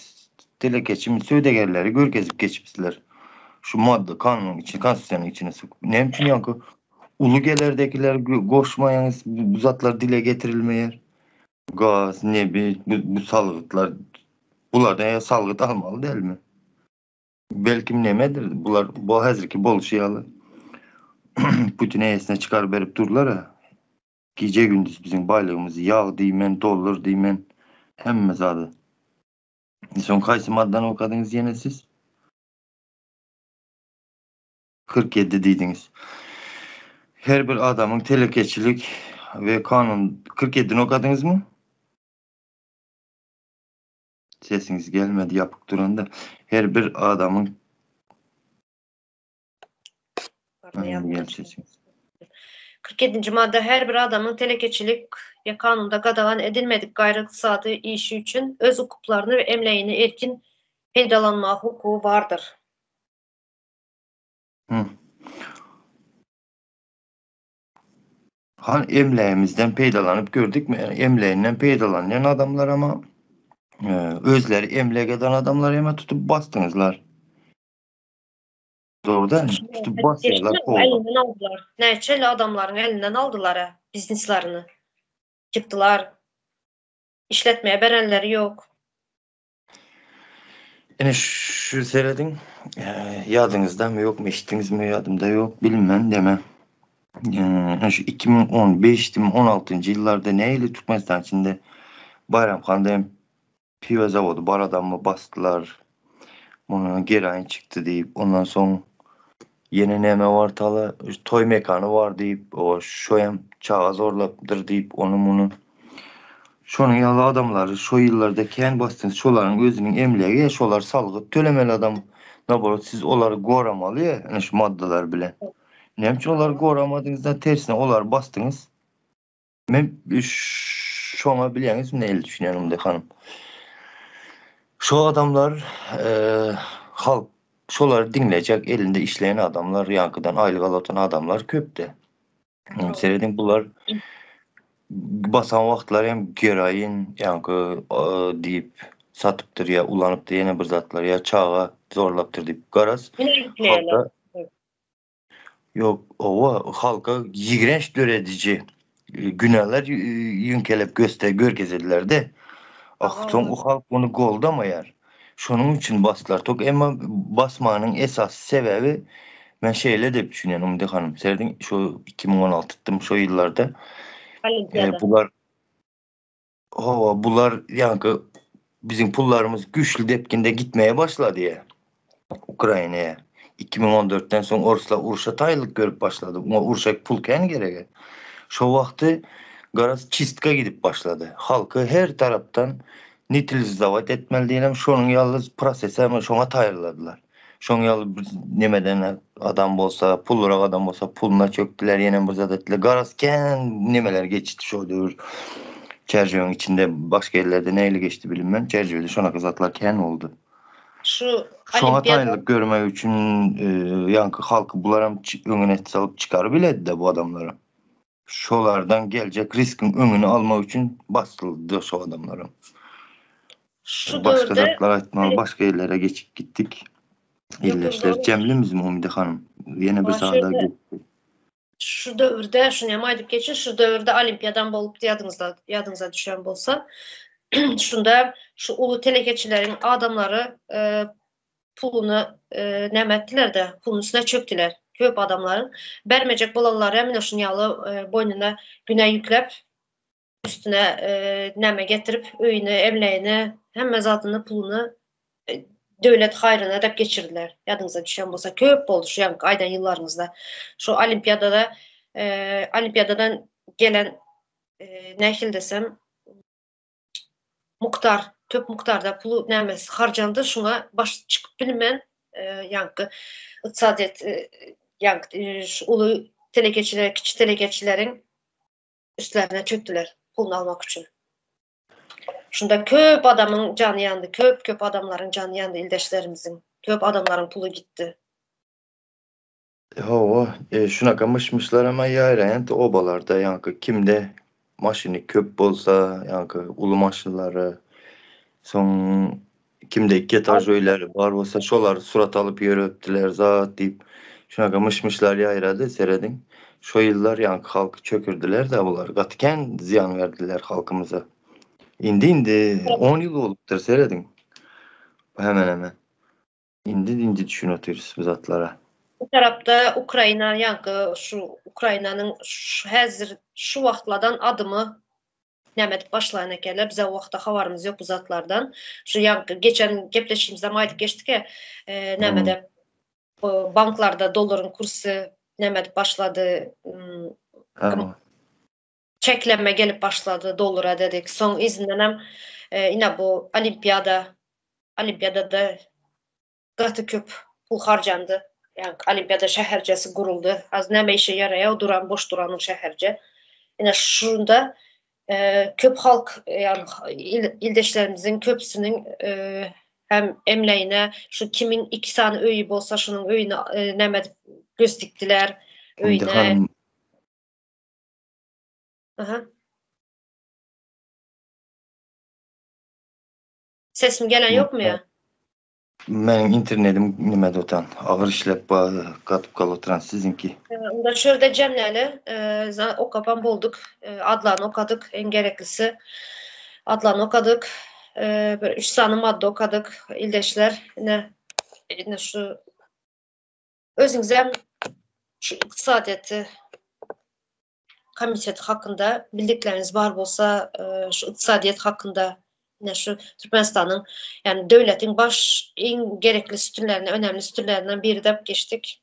telekeçi söwdagärleri görkezip geçipsiler. Şu madda kanunyň içine konstitusiýanyň içine sokup. Näme üçin ýaňky uly gelerdekileri goşmaýaňyz bu zatlar dile getirilmeýär. Gaz, nebit, bu, bu salgytlar bulardan ýa salgyt almaly dälmi? Belkim nemedir? Bular bu häzirki bolşy ýaly Putin eýesine çykaryp berip durlar-a. Gije gündüz biziň baýlygymyz ýag diýmen, dollar diýmen, hemme zady. Soň haýsy maddany okadyňyz ýene siz? 47 diýdiňiz. Her bir adamyň telekeçilik we kanun 47-ni okadyňyzmy? Sesiňiz gelmedi ýapyk duranda. Her bir adamyň. 47-nji madda Her bir adamyň telekeçilik we kanunda gadagan edilmedik gaýry ykdysady işi üçin öz ukyplaryny we emlägini erkin peýdalanmaga hukugy bardyr. Hı. Han emlägimizden peýdalanyp gördükmi? Emläginden peýdalanýan adamlar ama e, özleri emläk eden adamlar ema tutup basdyňyzlar. Dogry dälmi? Tutup basýarlar polda. Elinden aldylar. Näçe adamlaryň elinden aldylar a bizneslaryny. Çykdylar. Işletmeye berenleri ýok. Ine şu serediň, ýadyňyzdamy ýokmy, eşitdiňizmi ýadymda ýok, bilmen deme. Ine şu 2015-mi 16-njy ýyllarda nähili Türkmenistan içinde Baýram han diýen piwo zawody bar adamy basdylar. Mundan geraýyn çykdy diýip, ondan soň ýene näme bar tala, toý mekany bar diýip, o şoýam çaga zorlapdyr diýip, ony muny. Şonuň ýaly adamlary şo ýyllarda kän basdyňyz, şolaryň özüniň emlägi, şolar salgyt tölemeli adam, naborot siz olary goramaly ine şu maddalar bilen. Näme üçin olary goramadyňyzda tersine olary basdyňyz? Men şoňa bilýäňizmi nähili düşünýän Umdy hanym? Şo adamlar halk şolary diňlejek elinde işleýän adamlar, ýaňkydan aýlyk alyp oturan adamlar köpdi. Serediň bular basan wagtlary hem geroin ýaňky diýip satypdyr ýa ulanypdyr ýene bir zatlar ýa çaga zorlapdyr diýip garaz halka Ýok, owa, halka ýigrenç dörediji günäler ýüňkelep göster görkezediler-de. Ah, soň o halk ony goldamaýar. Şonuň üçin basdylar tok. Emma basmanyň esasy sebäbi men şeýle diýip düşünýän Umyda hanym. Serediň, şu 2016-dym şo ýyllarda. Olimpiada. Bular Hawa, bular ýaňky biziň pullarymyz güýçli depginde gitmeye başlady ýa Ukrainaya. 2014-den soň orslar urşa taýynlyk görüp başlady. Oňa urşa pul kän geregi. Şo wagty garaz çistka gidip başlady. Halky her tarapdan neutralizowat etmeli diýlem, şonuň ýaly prosese şoňa taýynladylar. Şoň ýaly bir nemeden adam bolsa, pullurak adam bolsa puluna çökdüler, ýene bir zat etdiler. Garaz kän nemeler geçdi şo döwür. Çärjewiň içinde başga ýerlerde nähili geçdi bilinmän, Çärjewde şonaka zatlar kän boldy. Şu Şoňa taýynlyk görmek üçin ýaňky halky bularam öňüne salyp çykarybiledi-de bu adamlary. Şolardan geljek riskiň öňüni almak üçin basyldy şo adamlara. Şu Başga döwürde zatlar aýtmaly, başga ýerlere geçip gitdik. Illeşler jemli Umyda hanym. Ýene bir sada geçdi. Şu döwürde, şuny hem aýdyp geçin, şu döwürde olimpiýadam bolupdy ýadyňyzda, ýadyňyza düşen bolsa. Şunda şu uly telekeçileriň adamlary e, puluny e, näme etdiler-de, puluny üstüne çökdüler. Köp adamlaryň bermejek bolanlary hem ine şuny ýaly e, boýnuna günä ýükläp, üstüne e, näme getirip, öýüni, emlägini, hemme zadyny, puluny e, döwlet haýryna dep geçirdiler. Ýadyňyza düşen bolsa, köp boldy şu ýaňky aýdan ýyllaryňyzda. Şu olimpiadada e, olimpiadadan gelen e, nähili desem mukdar, köp mukdarda pul nämesi harjandy, şuňa baş çykyp bilmän, e, ýaňky ykdysadyýet e, ýaňky e, şu uly telekeçiler, kiçi telekeçileriň üstlerine çökdüler puluny almak üçin. Şunda köp adamyň jany ýandy, köp-köp adamlaryň jany ýandy ildeşlerimiziň. Köp adamlaryň puly gitdi. Hawa, e, şunaka myş-myşlaram ýaýraýan obalarda, ýaňky kimde maşyny köp bolsa, ýaňky uly maşynlary, soň kimde iki etaž öýleri bar bolsa, şolar surat alyp ýörüpdiler zat diýip, şunaka myş-myşlar ýaýrady, serediň. Şo ýyllar ýaňky halky çökürdiler-de bular, gaty kän zyýan berdiler halkymyza. Indi-indi on ýyl bolupdyr, serediň. Hemen-hemen. Indi indi düşünip otyrys bu zatlara. Bu tarapda Ukraina ýaňky şu Ukrainanyň şu häzir şu wagtladan adymy näme edip başlaýan ekenler bize o wagtda habarymyz ýok bu zatlardan. Şu ýaňky geçen gepleşigimizde hem aýdyp geçdik ya e, nämede hmm. banklarda dollaryň kursy näme edip başlady. Hmm, çeklenme gelip başlady dollara dedik. Soň yzyndan hem e, ine bu olimpiada olimpiadada gaty köp pul harjandy. Ýa Olimpiada şäherçesi guruldy. Az näme işe ýaraýar duran boş duran şäherçe. Ine şunda köp halk ýagny ildeşlerimiziň köpüsiniň hem emlägine şu kimiň iki sany öýi bolsa şunuň öýüne näme edip göz dikdiler öýüne. Aha. Sesim gelen ýokmy ýa? Meniň internetim nime otan. Agyr işlep gatyp galyp oturan siziňki. Onda şu ýerde jemläli. Okapam bolduk. Adlaryny okadyk. Iň gereklisi adlaryny okadyk. Bir üç sany madda okadyk ildeşler. Ine ine şu özüňizem şu ykdysadyýeti komiteti hakynda bildikleriňiz bar bolsa, şu ykdysadyýet hakynda, ine şu Türkmenistanyň, ýagny döwletiň baş iň gerekli sütünlerinden, önemli sütünlerinden biri dep geçdik.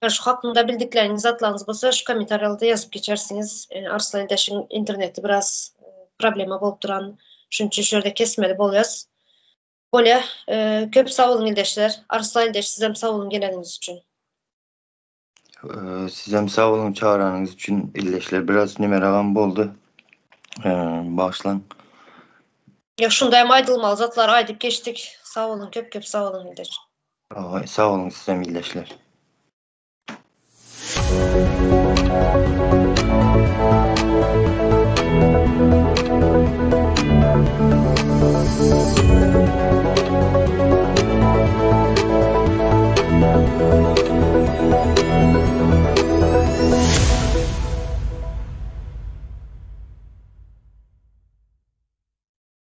Ýa şu hakynda bildikleriňiz, zatlaryňyz bolsa şu kommentariýalarda ýazyp geçersiňiz. Arslan ildeşiň interneti biraz problema bolup duran, şunuň üçin şu ýerde kesmeli bolýas. Bolýa, köp sag boluň ildeşler. Arslan ildeş sizem sag boluň geleniňiz üçin. Sizem sag boluň çagyranyňyz üçin ildeşler biraz nimeragam boldy. Bagyşlaň. Ýok şundaýam aýdylmaly zatlary aýdyp geçdik. Sag boluň köp köp sag boluň ildeş. Sag boluň sizem ildeşler.